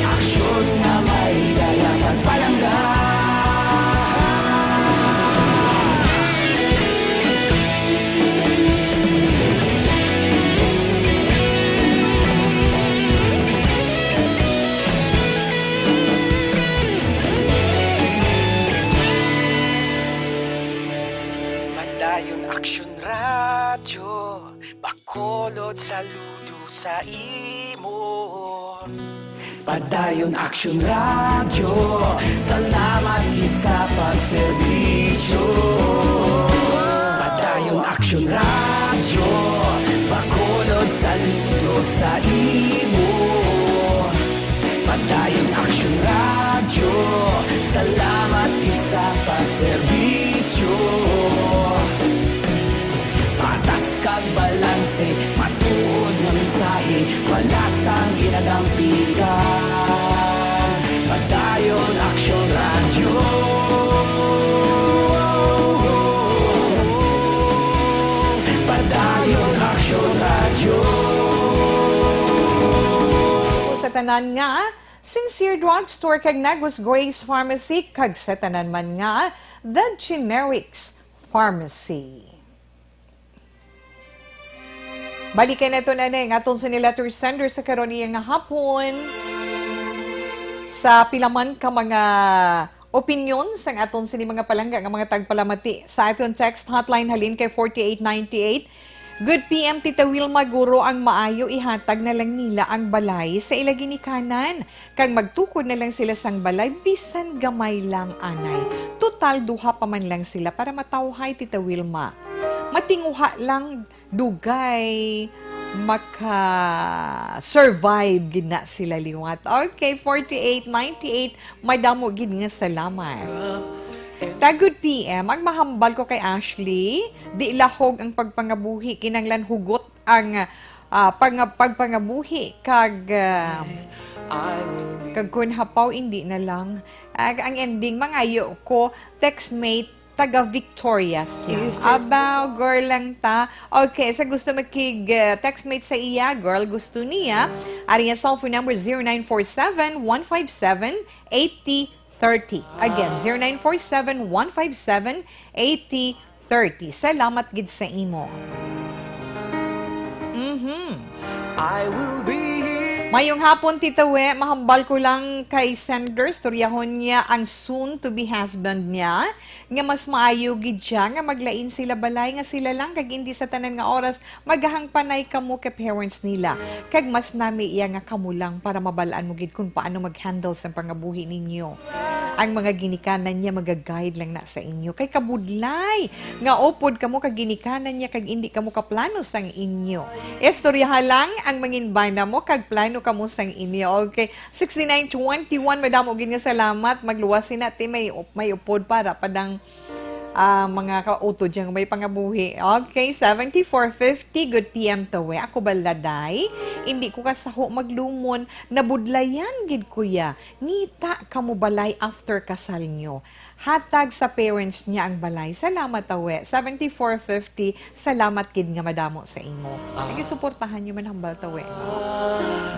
Aksyon nga may dala pagpalangga. Padayon Aksyon Radyo, Bacolod, saludo sa imo. Padayon Aksyon Radyo, salamat gid sa pagserbisyo. Padayon Aksyon Radyo, Bacolod, saludo sa imo. Padayon Aksyon Radyo, salamat gid sa pagserbisyo. Patas kag balanse, matuod nga mensahe, wala sang ginadampigan. Padayon Aksyon Radyo. Padayon Aksyon Radyo. Sa tanan nga Sincere Drugstore kag Negros Grace Pharmacy, kag sa tanan man nga The Generics Pharmacy. Balikan nato na ang aton sini letter sender sa karon niya nga hapon. Sa pila man ka mga opinyon sang aton sini mga palangga nga mga tagpalamati sa aton text hotline halin kay forty-eight ninety-eight. Good P M, Tita Wilma, guro, ang maayo ihatag na lang nila ang balay sa ila ginikanan, kag magtukod na lang sila sang balay bisan gamay lang anay. Total, duha pa man lang sila para matawhay, Tita Wilma. Matinguha lang, dugay maka-survive gid na sila liwat. Okay, forty-eight ninety-eight, madamo gid nga salamat. Tagod P M, ang mahambal ko kay Ashley, di lahog ang pagpangabuhi, kinanglan hugot ang, ah, pang-, pagpangabuhi, kag, ah, kag kun hapaw, hindi na lang. Ag-, ang ending, mangayo ko, textmate, taga Victorias lang. Abaw, girl lang ta. Okay, sa gusto makig, ah, textmate sa iya, girl, gusto niya, ari ang cellphone number, zero nine four seven, one five seven, eighty thirty. Again, zero nine four seven, one five seven, eighty thirty. Salamat gid sa imo. Mhm. I will be here. Mayong hapon, Tita We. Mahambal ko lang kay sender, storyahon niya ang soon-to-be husband niya, nga mas maayo gid siya nga maglain sila balay nga sila lang, kag hindi sa tanan nga oras magahangpanay kamo kay parents nila. Kag mas nami iya nga kamo lang para mabal-an mo gid kung paano mag-handle sa pangabuhi ninyo. Ang mga ginikanan niya maga-guide lang na sa inyo. Kay kabudlay nga upod kamo kag ginikanan niya kag indi kamo kaplano sang inyo istoryaha lang ang mangin bana mo kag plano kamo sang inyo. Okay, sixty-nine twenty-one, madamo gid nga salamat. Magluwas sina ti may up-, may upod para padang, ah, mga kautod yang may pangabuhi. Okay, seventy-four fifty, good P M to, eh. Ako bala, day, hindi ko kasaho maglumon. Nabudlayan gid, kuya. Ngita kamo balay after kasal nyo. Hatag sa parents niya ang balay. Salamat, awe. Seventy-four fifty, salamat gid nga madamo sa imo. Ah. Sige, suportahan nyo man hambal, tawe, no?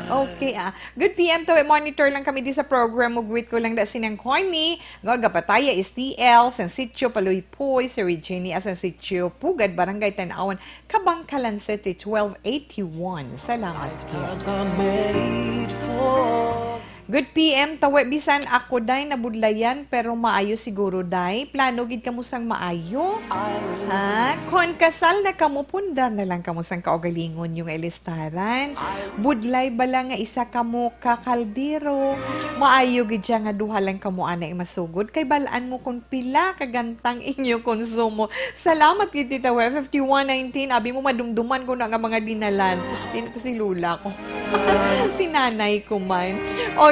Okay, ah. Good P M, tawe. Monitor lang kami di sa program mo. Greet ko lang da sinang Connie, nga gapataya S T L, sang Sitio Paloypoy, si Regine, ah, sang Sitio Pugad, Barangay Tanawan, Kabangkalan City, twelve eighty-one. Salamat, Tia. Lifetimes are made for Good P M, tawe, bisan ako, day, nabudlayan, pero maayo siguro, day. Plano gid kamo sang maayo. Ha? Kon kasal na kamo, pundar na lang kamo sang kaugalingon nyo nga ilistaran. Budlay bala nga isa kamo ka kaldero. Maayo gid siya nga duha lang kamo anay masugod, kay bal-an mo kon pila ka gantang inyo konsumo. Salamat gid, Tita We. Fifty-one nineteen, abi mo madumduman ko na nga mga dinalan. Di na to si Lola ko. Si nanay ko man.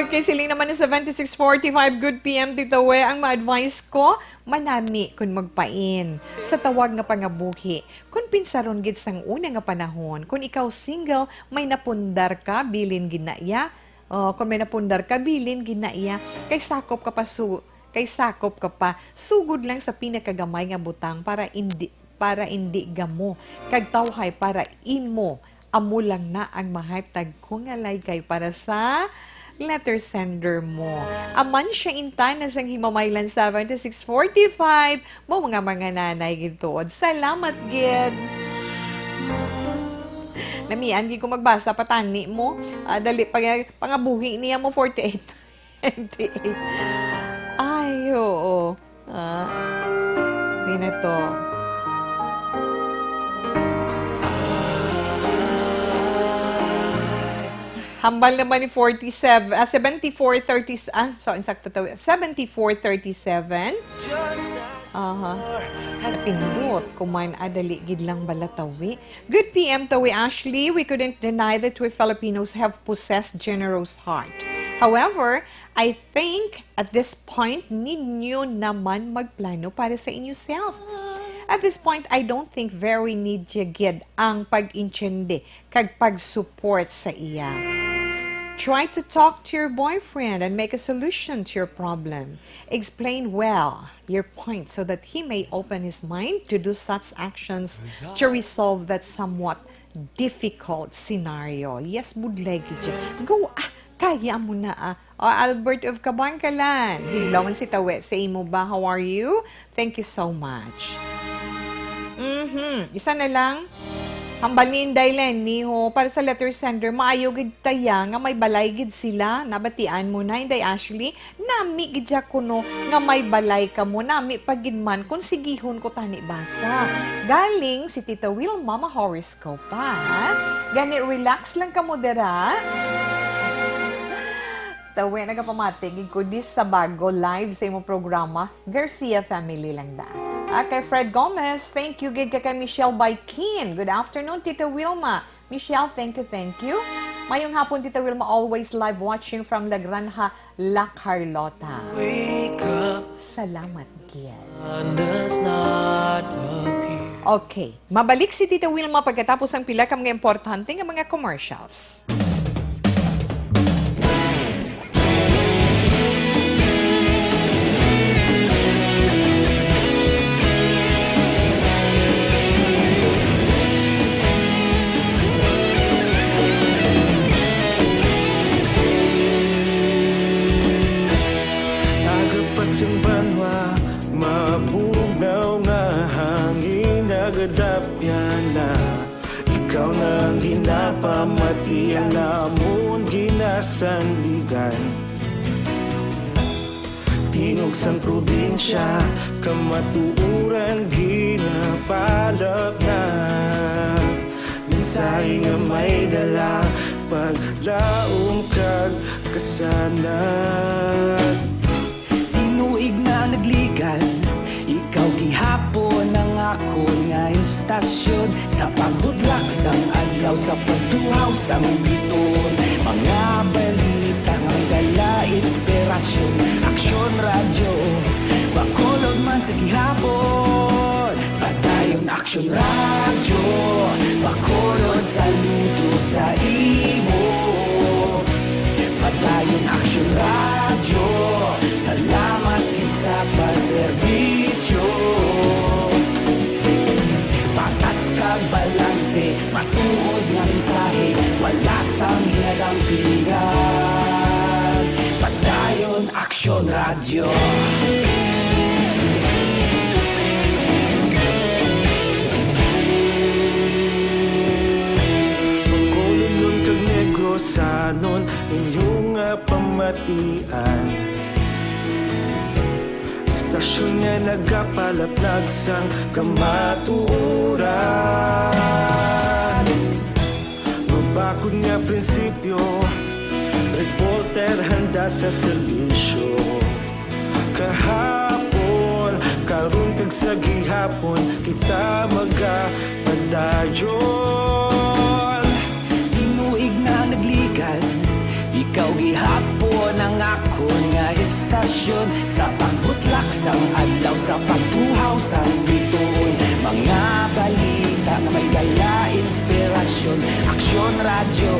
Okay, siling naman ni seventy-six forty-five, "Good P M, Tita We. Ang ma-advise ko, manami kun magpain sa tawag nga pangabuhi. Kun pinsaron gid sang una nga panahon, kun ikaw single, may napundar ka, bilin gid na iya. Oh, kun may napundar ka, bilin gid na iya. Kay sakop ka pa su-, kay sakop ka pa. Sugod lang sa pinakagamay nga butang para indi, para indi gamo. Kag tawhay para imo. Amo lang na ang mahatag ko nga laygay para sa letter sender mo." Amancia Intana sang Himamaylan seventy-six forty-five, mo mga mga nanay gid tuod. Salamat gid. Namian gid ko magbasa, patani mo. Ah, dali pa nga, pangabuhi niya mo, forty-eight. Twenty-eight. Ay, oo. Ah, di na to. Hambal naman ni forty-seven, ah, seventy-four thirty, ah, so, insakto to, seventy-four thirty-seven. Aha. Napindot. Kuman, ah, dali gid lang bala tawi. Good P M, Tawi Ashley. We couldn't deny that we Filipinos have possessed generous heart. However, I think at this point, need nyo naman magplano para sa inyo self. At this point, I don't think very need ya gid ang pag-intindi kag pag-support sa iya. Try to talk to your boyfriend and make a solution to your problem. Explain well your point so that he may open his mind to do such actions to resolve that somewhat difficult scenario. Yes, budlay gid siya. Go, ah, kaya mo na, ah. O, Albert of Kabankalan, hidlaw man si Tawe sa imo ba? How are you? Thank you so much. Mhm. Isa na lang. Hambal ni Inday Lenny, ho, para sa letter sender, maayo gid taya nga may balay gid sila. Nabatian mo na, Inday Ashley? Nami gid siya kuno nga may balay kamo. Nami pa gid man kung sigihon ko tani basa. Galing si Tita Wilma, ma-horoscope pa, ha? Gani, relax lang kamo dira. Tawi, nagapamati gid ko dis sa bago live sa imong programa. Garcia family lang da. Ah, kay Fred Gomez, thank you gid kay, kay Michelle Baikin. Good afternoon, Tita Wilma. Michelle, thank you, thank you. Mayong hapon, Tita Wilma, always live watching from La Granja, La Carlota. Wake up, Salamat gid. Sun does not appear. Okay, mabalik si Tita Wilma pagkatapos ang pila ka mga importante nga mga commercials. Agapas ang banwa, mabugnaw nga hangin, nagadapyan na. Ikaw na ang ginapamati, ang amon ginasandigan. Tinog sang probinsya, kamatuoran ginapalapnag. Mensahe nga may dala, paglaom kag kasanag. Tinuig na nagligan, ikaw gihapon ang akon nga istasyon. Sa pagbutlak sang adlaw, sa pagtuhaw sang bituon, mga balita nga dala inspirasyon. Aksyon Radyo, Bacolod man sa gihapon. Padayon Aksyon Radyo, Bacolod, saludo sa imo. Padayon Aksyon Radyo, salamat gid sa pagserbisyo. Patas kag balanse, matuod nga mensahe, wala sang ginadampingan. Padayon Aksyon Radyo. Bacolodnon kag Negrosanon, inyo nga pamatian. Istasyon nga nagapalapnag sang kamatuoran. Mabakod nga prinsipyo, reporter handa sa serbisyo. Kahapon, karon kag sa gihapon, kita magapadayon. Tinuig na nagligan, ikaw gihapon Aksyon sa pagbutlak sang adlaw, sa pagtuhaw sang bituon, mga balita nga may dala inspirasyon. Aksyon Radyo,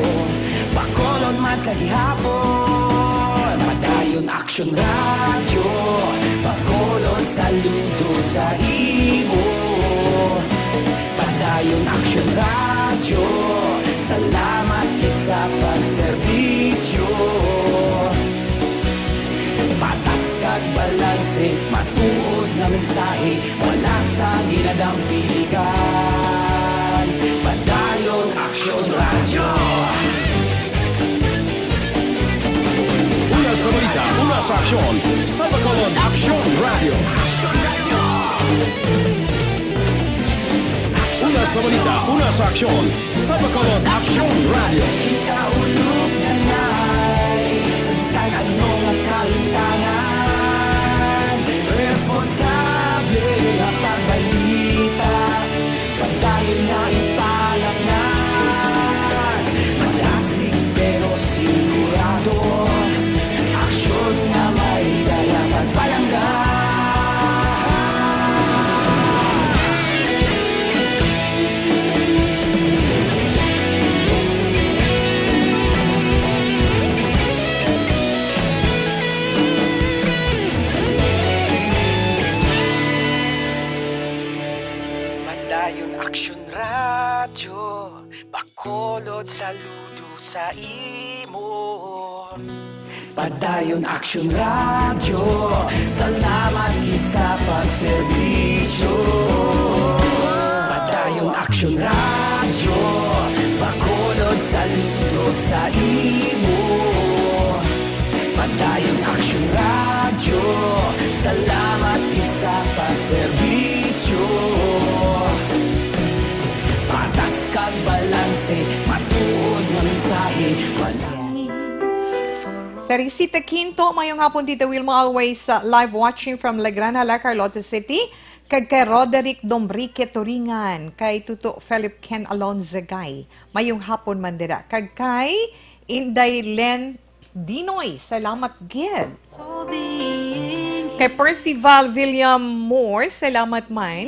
Bacolod man sa gihapon. Padayon Aksyon Radyo, Bacolod, saludo sa imo. Padayon Aksyon Radyo, salamat gid sa pagserbisyo. Patas kag balanse, matuod nga mensahe, wala sa ginadampigan. Padayon Aksyon Radyo. Una sa balita, una sa aksyon, sa Bacolod Aksyon Radyo. Una sa balita, una sa aksyon, sa Bacolod Aksyon Radyo. Ikaulog na ngay, sa bisan ano nga kahitangan, responsable nga pagbalita, padayon nga ipalaknag, madasig pero sigurado, aksyon nga may dala pagpalangga. Padayon Aksyon Radyo, Bacolod, saludo sa imo. Padayon Aksyon Radyo, salamat gid sa pagserbisyo. Padayon Aksyon Radyo, Bacolod, saludo sa imo. Padayon Aksyon Radyo, salamat gid sa pagserbisyo. Patas kag balanse, matuod nga mensahe, wala. Teresita Quinto, mayong hapon, Tita Wilma, always, uh, live watching from La Granja, La Carlota City. Kag kay Roderick Dombrique Turingan, kay Tuto Philip Ken Alonzagay, mayong hapon man dira. Kag kay Inday Len Dinoy, salamat gid. Kay Percival William Moore, salamat man.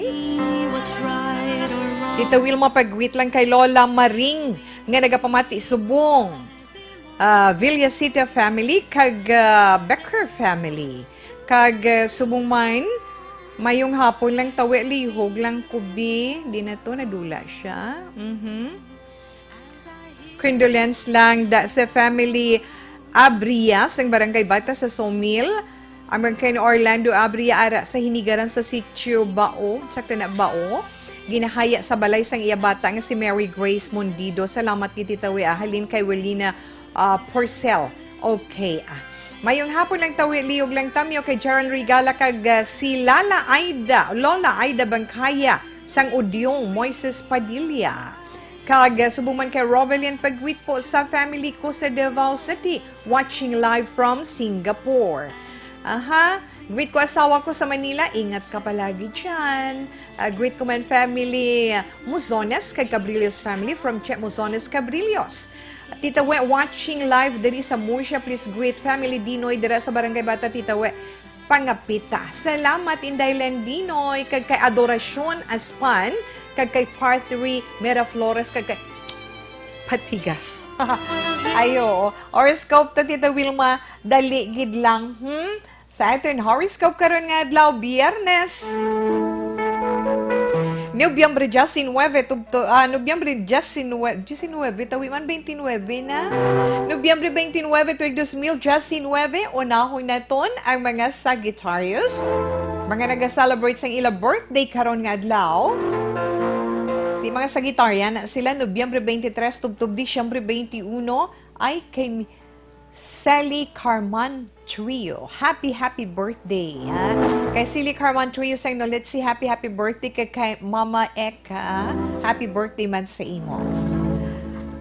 Tita Wilma, pag-greet lang kay Lola Maring nga nagapamati subong, ah, Villacita family kag, ah, Becker family. Kag, ah, subong man, mayong hapon lang, tawi lihog lang kubi. Di na to, nadula siya. Mhm. Condolence lang da sa family Abria sang Barangay Bata sa Somil. Ang mga kay Orlando Abria ara sa hinigaran sa Sitio Bao, sakto na Bao. Ginahaya sa balay sang iya bata nga si Mary Grace Mondido. Salamat gid, Tita Wi, ah, halin kay Welina, ah, Porcel. Okay, ah. Mayong hapon lang, tawi lihog lang tamyo kay Jaron Regala kag, ah, si Lala Aida, Lola Aida Bangkaya sang Udyong, Moises Padilla. Kag, ah, subong man kay Rovelyn, pag-greet po sa family ko sa Davao City, watching live from Singapore. Aha, greet ko asawa ko sa Manila, ingat ka palagi dyan. Ah, greet ko man family Muzones kag Cabrillos family from Che Muzones Cabrillos. Tita We, watching live diri sa Murcia, please greet family Dinoy dira sa Barangay Bata, Tita We. Pangapita. Salamat, Inday Len Dinoy, kag kay Adoracion Aspan, kag kay Par three Mera Flores, kag kay Patigas. Ayo, horoscope to, Tita Wilma, dali gid lang, hmm? Sa aton horoscope karon nga adlaw, Biyernes. Nobyembre diecinueve, tubto-, ah, Nobyembre diecinueve, diecinueve, tawi man twenty-nine na. Nobyembre twenty-nine, tuig dos mil diecinueve, unahon naton ang mga Sagittarius. Mga naga-celebrate sang ila birthday karon nga adlaw. Di mga Sagittarian sila, Nobyembre twenty-three, tubtob Disyembre twenty-one, ay kay Sally Carman Trio. Happy, happy birthday, ha? Kay Sally Carman Trio sang Nolitsi, happy, happy birthday kay, kay Mama Eka. Happy birthday man sa imo.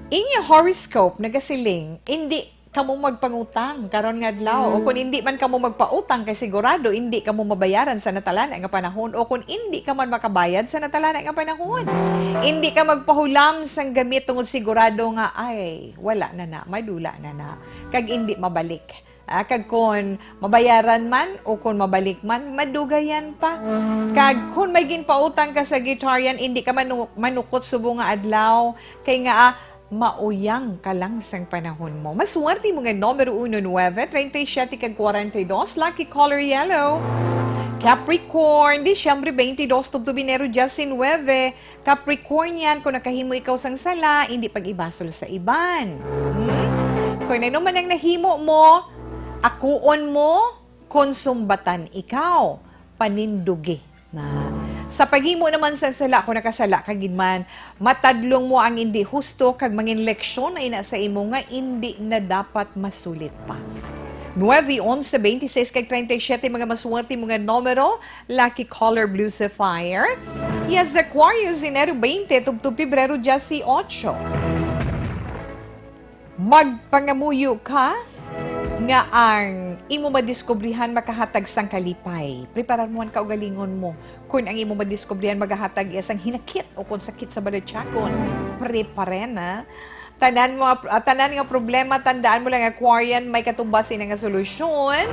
Inyo horoscope nagasiling, hindi kamo magpangutang karon nga adlaw. O kung hindi man kamo magpautang, kay sigurado hindi kamo mabayaran sa natalana nga panahon. O kung hindi ka man makabayad sa natalana nga panahon, hindi ka magpahulam sang gamit tungod sigurado nga, ay, wala na na, may dula na na. Kag hindi mabalik. Ah, kag kon mabayaran man o kon mabalik man, madugayan pa. Kag kon may ginpautang ka sa gitarian, indi ka manu-, manukot subong nga adlaw, kay nga, ah, mauyang ka lang sang panahon mo. Maswerte mo nga numero uno, nuebe, treinta y siete kag kwarenta y dos, lucky color yellow. Capricorn, Disyembre twenty-two, tubtob Enero diecinuebe. Capricornian, kung nakahimo ikaw sang sala, indi pag-ibasol sa iban. Hmm? Kung ano man ang nahimo mo, akuon mo, kon sumbatan ikaw, panindugi na. Sa paghimo naman sa sala, kung nakasala ka gid man, matadlong mo ang indi husto kag mangin leksyon na ina sa imo nga indi na dapat masulit pa. Nuebe, onse, twenty-six kag treinta y siete, mga maswerte mo nga numero, lucky color blue sapphire. Yes, Aquarius, Enero twenty, tubtob Pebrero dieciocho. Magpangamuyo ka nga ang imo madiskubrihan makahatag sang kalipay. Preparar mo ang kaugalingon mo. Kung ang imo madiskubrihan magahatag iya sang hinakit o kung sakit sa balatyagon, prepare na. Tanan mga, ah, tanan nga problema, tandaan mo lang, Aquarian, may katumbas ina nga solusyon.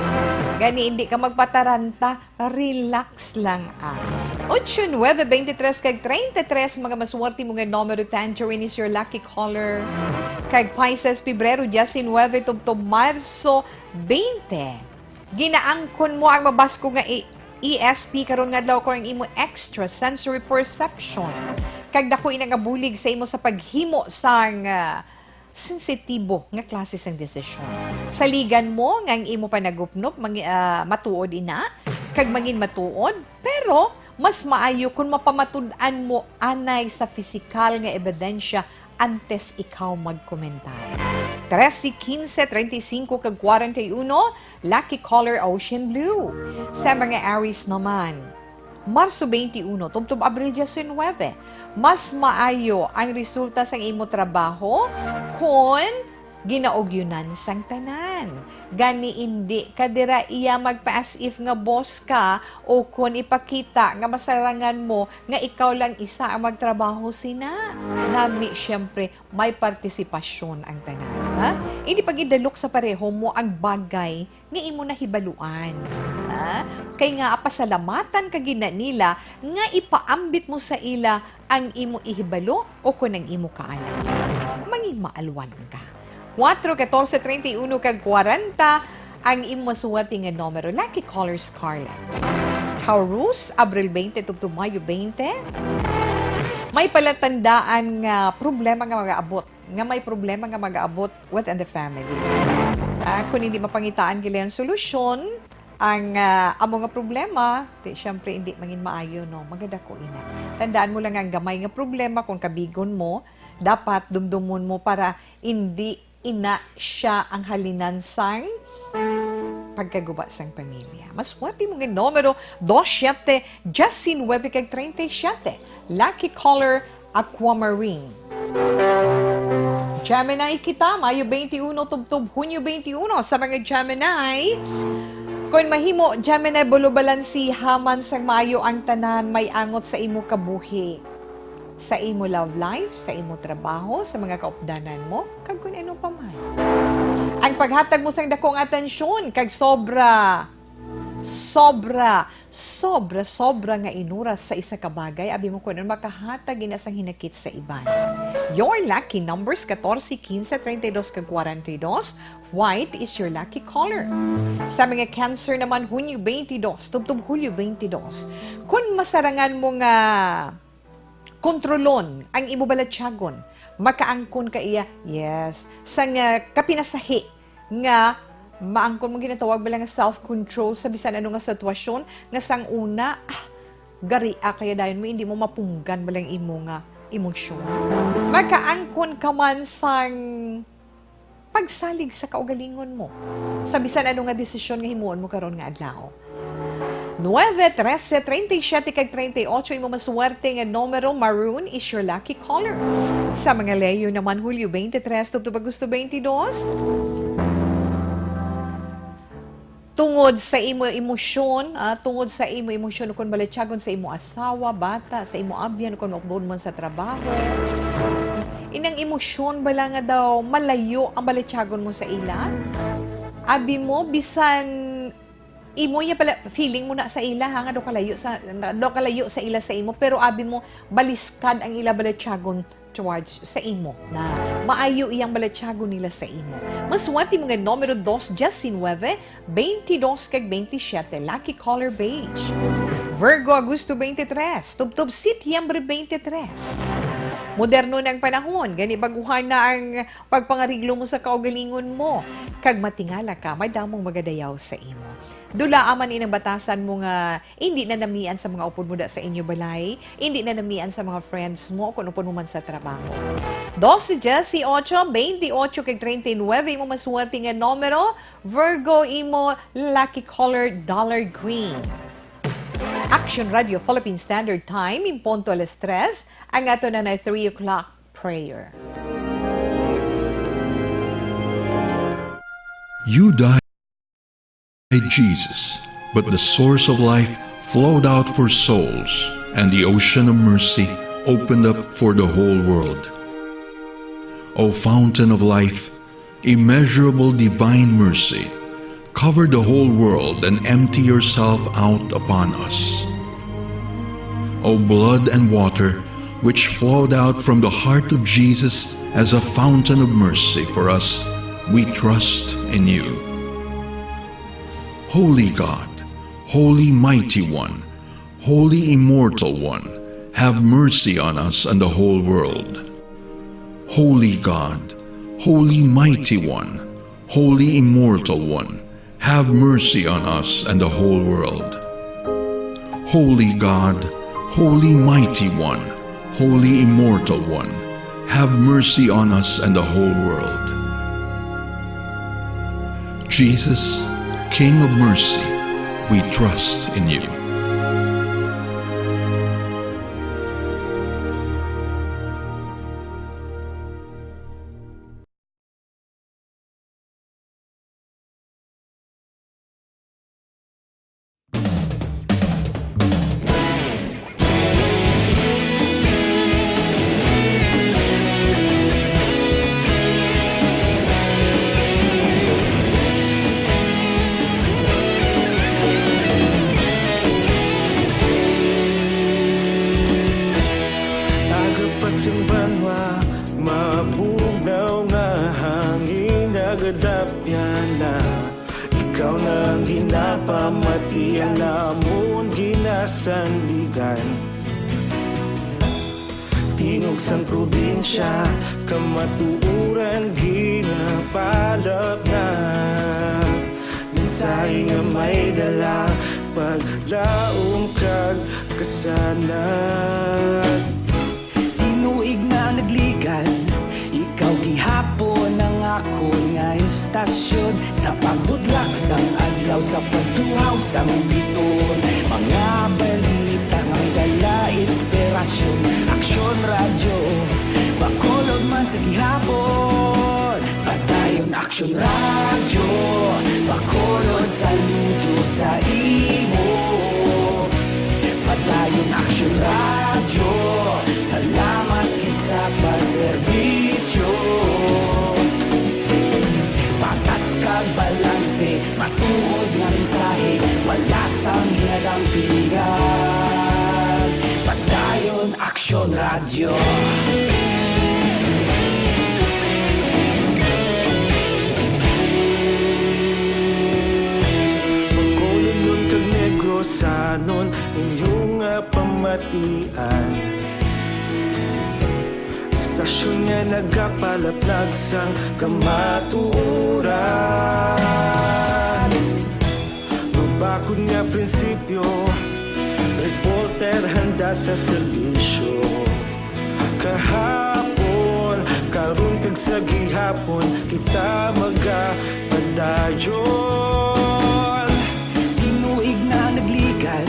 Gani, hindi ka magpataranta. Relax lang, ah. Ocho, nuebe, twenty-tres kag treinta y tres, mga maswerte mo nga numero. Tangerine is your lucky color. Kag Pisces, Pebrero diecinuebe tubtob Marso twenty. Ginaangkon mo ang mabasko nga i-, E S P karon nga adlaw, kung ang imo extrasensory perception kag dako ina nga bulig sa imo sa paghimo sang, ah, sensitibo nga klase sang desisyon. Saligan mo nga ang imo panagupnop mangi-, ah, matuod ina kag mangin matuod, pero mas maayo kon mapamatud-an mo anay sa pisikal nga ebidensya antes ikaw magkomentar. Trese, kinse, treinta y cinco kag kwarenta y uno, lucky color ocean blue. Sa mga Aries naman, Marso twenty-uno tubtob Abril diecinuebe, mas maayo ang resulta sang imo trabaho kon ginaugyunan sang tanan. Gani, indi ka dira iya magpa-as if nga boss ka o kon ipakita nga masarangan mo nga ikaw lang isa ang magtrabaho sina. Nami, siyempre, may partisipasyon ang tanan, ha? Indi pag-idalok sa pareho mo ang bagay nga imo nahibaluan, ha? Kay nga, pasalamatan ka gid na nila nga ipaambit mo sa ila ang imo ihibalo o kon ang imo kaalam. Mangin maalwan ka. Kuwatro, katorse, treinta y uno, kag kwarenta ang imo maswerte nga numero. Lucky color scarlet. Taurus, Abril twenty tubtob Mayo twenty. May palatandaan nga problema nga mag-aabot, nga may problema nga mag-aabot within the family. Ah, kung hindi mapangitaan gila ang solusyon, ang, ah, amo nga problema, ti, siyempre, hindi mangin maayo, no? Magadako ina. Tandaan mo lang, ang gamay nga problema, kung kabigon mo, dapat dumdumon mo para hindi ina siya ang halinan sang pagkaguba sang pamilya. Maswerte mo nga numero, dos siyete, diecinuebe kag treinta y siete. Lucky color, aquamarine. Gemini kita, Mayo twenty-uno tubtob Hunyo twenty-uno. Sa mga Gemini, kung mahimo, Gemini, bulubalansiha man sang maayo ang tanan may angot sa imo kabuhi, sa imo love life, sa imo trabaho, sa mga kaupdanan mo, kag kung ano pa man. Ang paghatag mo sang dakong atensyon kag sobra, sobra, sobra, sobra nga inuras sa isa ka bagay, abi mo kuno makahatag ina sang hinakit sa iban. Your lucky numbers, katorse, kinse, treinta y dos, kag kwarenta y dos. White is your lucky color. Sa mga Cancer naman, Hunyo twenty-dos, tubtob Hulyo twenty-dos. Kung masarangan mo nga kontrolon ang imo balatyagon, makaangkon ka iya, yes, sang, ah, kapinasahi nga maangkon mo, ginatawag bala nga self-control sa bisan ano nga sitwasyon nga sang una, ah, garia kaya dayon mo, hindi mo mapunggan bala ang imo nga emosyon. Makaangkon ka man sang pagsalig sa kaugalingon mo sa bisan ano nga desisyon nga himuon mo karon nga adlaw. Nuebe, trese, treinta y siete, kag treinta y ocho, imo maswerte nga numero. Maroon is your lucky color. Sa mga Leo naman, Hulyo twenty-three tubtob Agosto twenty-dos. Tungod sa imo emosyon, ah, tungod sa imo emosyon, kung balatyagon sa imo asawa, bata, sa imo abyan, kung maupod man sa trabaho, inang emosyon bala nga daw malayo ang balatyagon mo sa ila? Abi mo, bisan imo niya pala, feeling mo na sa ila, ha, nga daw kalayo sa, na, daw kalayo sa ila sa imo, pero abi mo, baliskad ang ila balatyagon towards sa imo, na maayo iyang balatyagon nila sa imo. Maswerte mo nga numero dos, diecinueve, veintidós, kag veintisiete, lucky color beige. Virgo, Agosto twenty-three, tubtob Setyembre twenty-three. Moderno na ang panahon, gani baguhan na ang pagpangariglo mo sa kaugalingon mo, kag matingala ka, madamong magadayaw sa imo. Dulaa man inang batasan mo nga indi na namian sa mga upod mo da sa inyo balay, indi na namian sa mga friends mo, kun upod mo man sa trabaho. Doce, dieciocho, veintiocho, kag treinta y nueve imo maswerte nga numero. Virgo, imo lucky color, dollar green. Action Radio Philippine Standard Time, in punto alas tres, ang ato na na three o'clock prayer. You died, Jesus, but the source of life flowed out for souls, and the ocean of mercy opened up for the whole world. O fountain of life, immeasurable divine mercy, cover the whole world and empty yourself out upon us. O blood and water, which flowed out from the heart of Jesus as a fountain of mercy for us, we trust in you. Holy God, Holy Mighty One, Holy Immortal One, have mercy on us and the whole world. Holy God, Holy Mighty One, Holy Immortal One, have mercy on us and the whole world. Holy God, Holy Mighty One, Holy Immortal One, have mercy on us and the whole world. Jesus, King of mercy, we trust in you. Aga pa sing banwa, mabugnaw nga hangin nagadapyan na. Ikaw na ang ginapamatian namon, ginasandigan. Tingog sang probinsya, kamatuoran ginapalapnag. Mensahe nga may dala, paglaom kag kasanag. Tinuig na nagligan, ikaw gihapon ang akon nga istasyon. Sa pagbutlak sang adlaw, sa pagtuhaw sang bituon, mga balita nga may dala inspirasyon. Aksyon Radyo, Bacolod man sa gihapon. Padayon Aksyon Radyo, Bacolod, saludo sa imo. Padayon Aksyon Radyo, salamat gid sa pagserbisyo. Patas kag balanse, matuod nga mensahe, wala sang ginadampingan. Padayon Aksyon Radyo. Bacolodnon kag Negrosanon, inyo nga pamatian. Istasyon nga nagapalaplag sang kamatuoran. Mabakod nga prinsipyo, reporter handa sa serbisyo. Kahapon, karon kag sa gihapon, kita magapadayon. Tinuig na nagligan,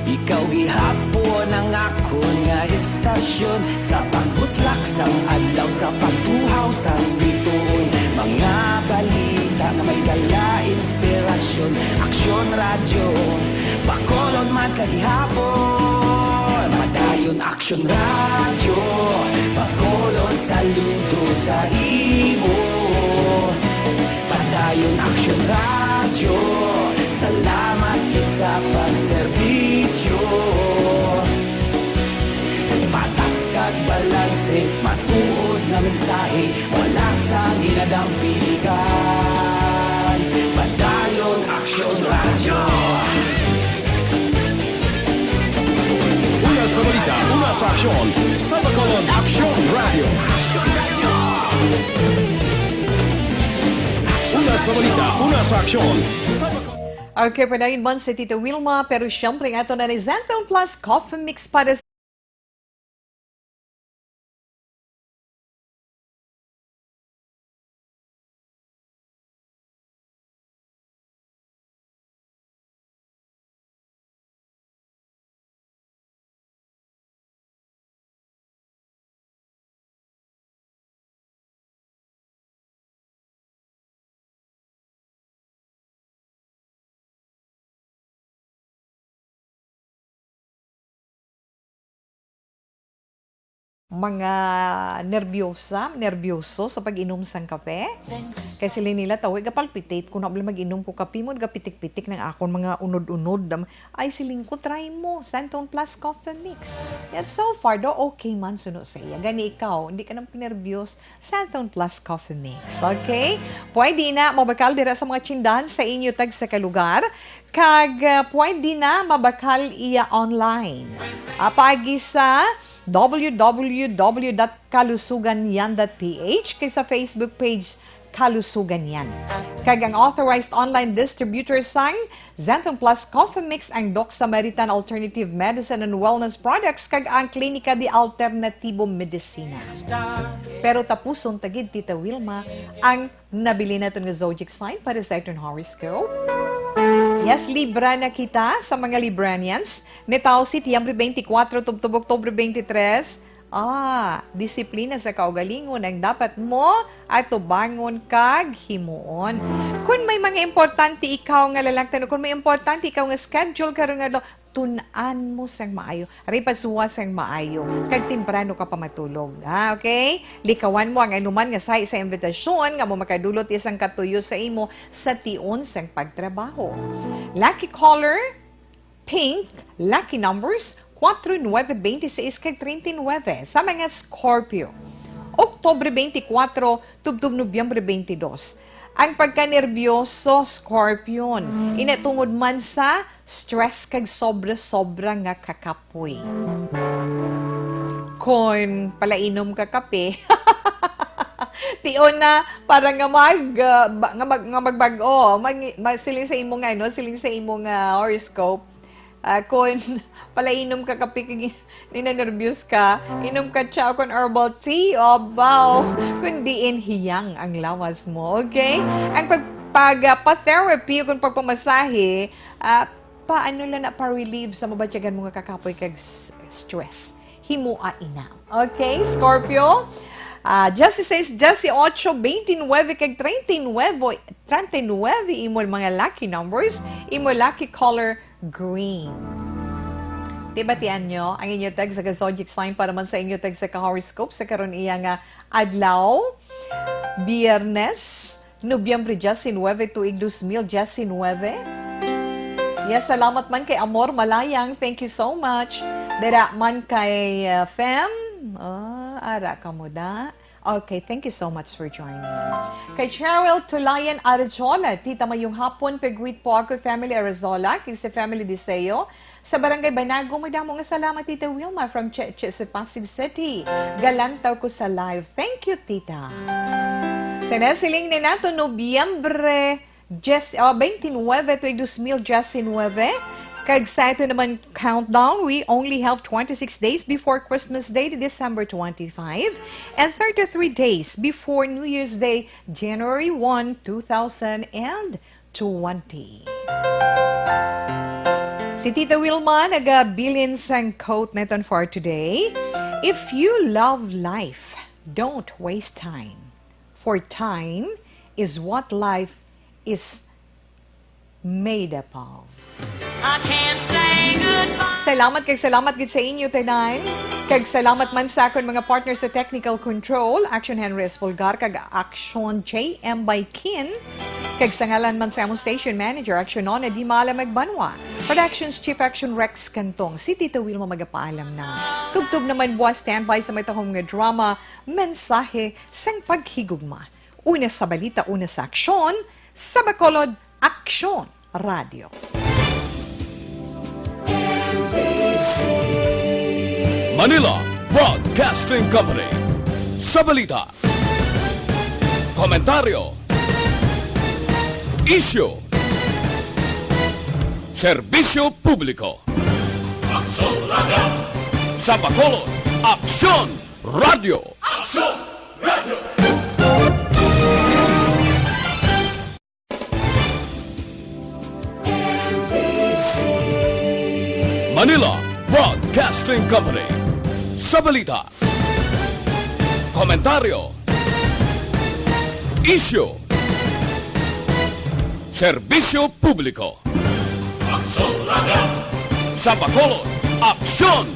ikaw gihapon ang akon nga istasyon. Sa pagbutlak sang adlaw, sa pagtuhaw sang bituon, mga balita nga may dala inspirasyon. Aksyon Radyo, Bacolod man sa gihapon. Padayon Aksyon Radyo, Bacolod, saludo sa imo. Padayon Ayon Action Radio, salamat gid sa pagserbisyo. Patas kag balanse, matuod nga mensahe, wala sang ginadampiligan. Padayon Action Radio. Una sa balita, una sa aksyon, sa Bacolod Action Radio. Una sa balita, una sa aksyon, sa Bacolod. Okay, padayon man si Tita Wilma, pero siyempre nga ito na ni Xanthone Plus Coffee Mix para sa mga nerbyosa, nerbyoso sa pag-inom sang kape. Kay siling nila, "Tawo, gapalpitate ko na bala mag-inom ko kape mo, gapitik-pitik ng akon mga unod-unod." Ay, siling ko, "Try mo, Xanthone Plus Coffee Mix." Yet so far, do okay man suno sa iya. Gani ikaw, hindi ka nang pinerbiyos, Xanthone Plus Coffee Mix. Okay? Pwede na mabakal dira sa mga tsindahan sa inyo tag sa kalugar. Kag, ah, pwede na mabakal iya online. Ah, paagi sa w w w dot kalusugan yan dot p h kag sa Facebook page Kalusugan Yan. Kag ang authorized online distributor sang Xanthone Plus Coffee Mix ang Doc Samaritan Alternative Medicine and Wellness Products kag ang Klinika de Alternativo Medicina. Pero tapuson ta gid, Tita Wilma, ang nabili naton nga zodiac sign para sa aton horoscope. Yes, Libra na kita sa mga Libranians. Nitaw Setyembre twenty-four, tubtob Oktubre twenty-three. Ah, disiplina sa kaugalingon ang dapat mo atubangon kag himuon. Kung may mga importante ikaw nga lalaktan, o kung may importante ikaw nga schedule karon nga adlaw, tun-an mo sang maayo, ripasuwa sang maayo, kag temprano ka pa matulog, ha? Okay? Likawan mo ang anuman nga sahi sa imbitasyon nga mo makadulot isang katuyo sa imo sa tion sang pagtrabaho. Lucky color, pink, lucky numbers, kuwatro, nuwebe, bente seis, kag treinta y nueve. Sa mga Scorpio, Oktubre twenty-four, tubtob Nobyembre twenty-two. Ang pagkanerbyoso, Scorpion, ina tungod man sa stress kag sobra-sobra nga kakapoy. Kon palainom ka kape, tion na para nga mag, ah, ba-, nga mag-, nga magbag-o, mag-, ma-, siling sa imo nga, no, siling sa imo nga horoscope. Ah, kon palainom ka kape kag ninanerbyos ka, inom ka tsa o kon herbal tea, abaw, kun diin hiyang ang lawas mo, okay? Ang pag-, pag, ah, pa-therapy o kon pagpamasahe, ah, paano lang na pa-relieve sa mabatyagan mo nga kakapoy kag s-, stress. Himoa ina. Okay, Scorpio? Ah, dieciséis, dieciocho, veintinueve, kag treinta y nueve, treinta y nueve, imo mga lucky numbers, imo lucky color, green. Tibatian nyo ang inyo tag sa ka-zodiac sign para man sa inyo tag sa ka-horoscope sa karon iya nga adlaw, Biyernes, Nobyembre diecinuebe, tuig dos mil diecinuebe. Yes, salamat man kay Amor Malayang. Thank you so much. Dira man kay, uh, Fem. Ah, ara ka mo da. Okay, thank you so much for joining. Kay Cheryl Tulayan Arajola, Tita, mayong hapon, pag-greet po ako, family Arazola, kay si family Deseo, sa Barangay Banago, madamo nga salamat, Tita Wilma, from Cheche sa Pasig City. Galantaw ko sa live. Thank you, Tita. Sa nasiling na nato, Nobyembre, Jes-, ah, twenty-nine tuig dos mil diecinuebe. Kag sa ito naman countdown, we only have twenty-six days before Christmas Day, December twenty-five, and thirty-three days before New Year's Day, January one, two thousand and twenty. Si Tita Wilma nagabilin sang quote naton for today, "If you love life, don't waste time." For time is what life is made up of. I can't say goodbye. Salamat kag salamat gid sa inyo tanan. Kag salamat man sa akon mga partner sa technical control, Action Henry Espulgar kag Action J M Baikin. Kag sa ngalan man sa among station manager, Action Nona Di Mala Magbanwa, Productions Chief Action Rex Cantong, si Tita Wilma magapaalam na. Tubtob naman buwas standby sa matahom nga drama, Mensahe sang Paghigugma. Una sa balita, una sa aksyon, sa Bacolod, Aksyon Radyo. Manila Broadcasting Company. Sa balita, komentaryo, isyu, serbisyo publiko. Aksyon Radyo. Sa Bacolod, Aksyon Radyo. Aksyon Radyo. Manila Broadcasting Company. Sa balita, komentaryo, isyu, serbisyo publiko. Aksyon Radyo. Sa Bacolod, Aksyon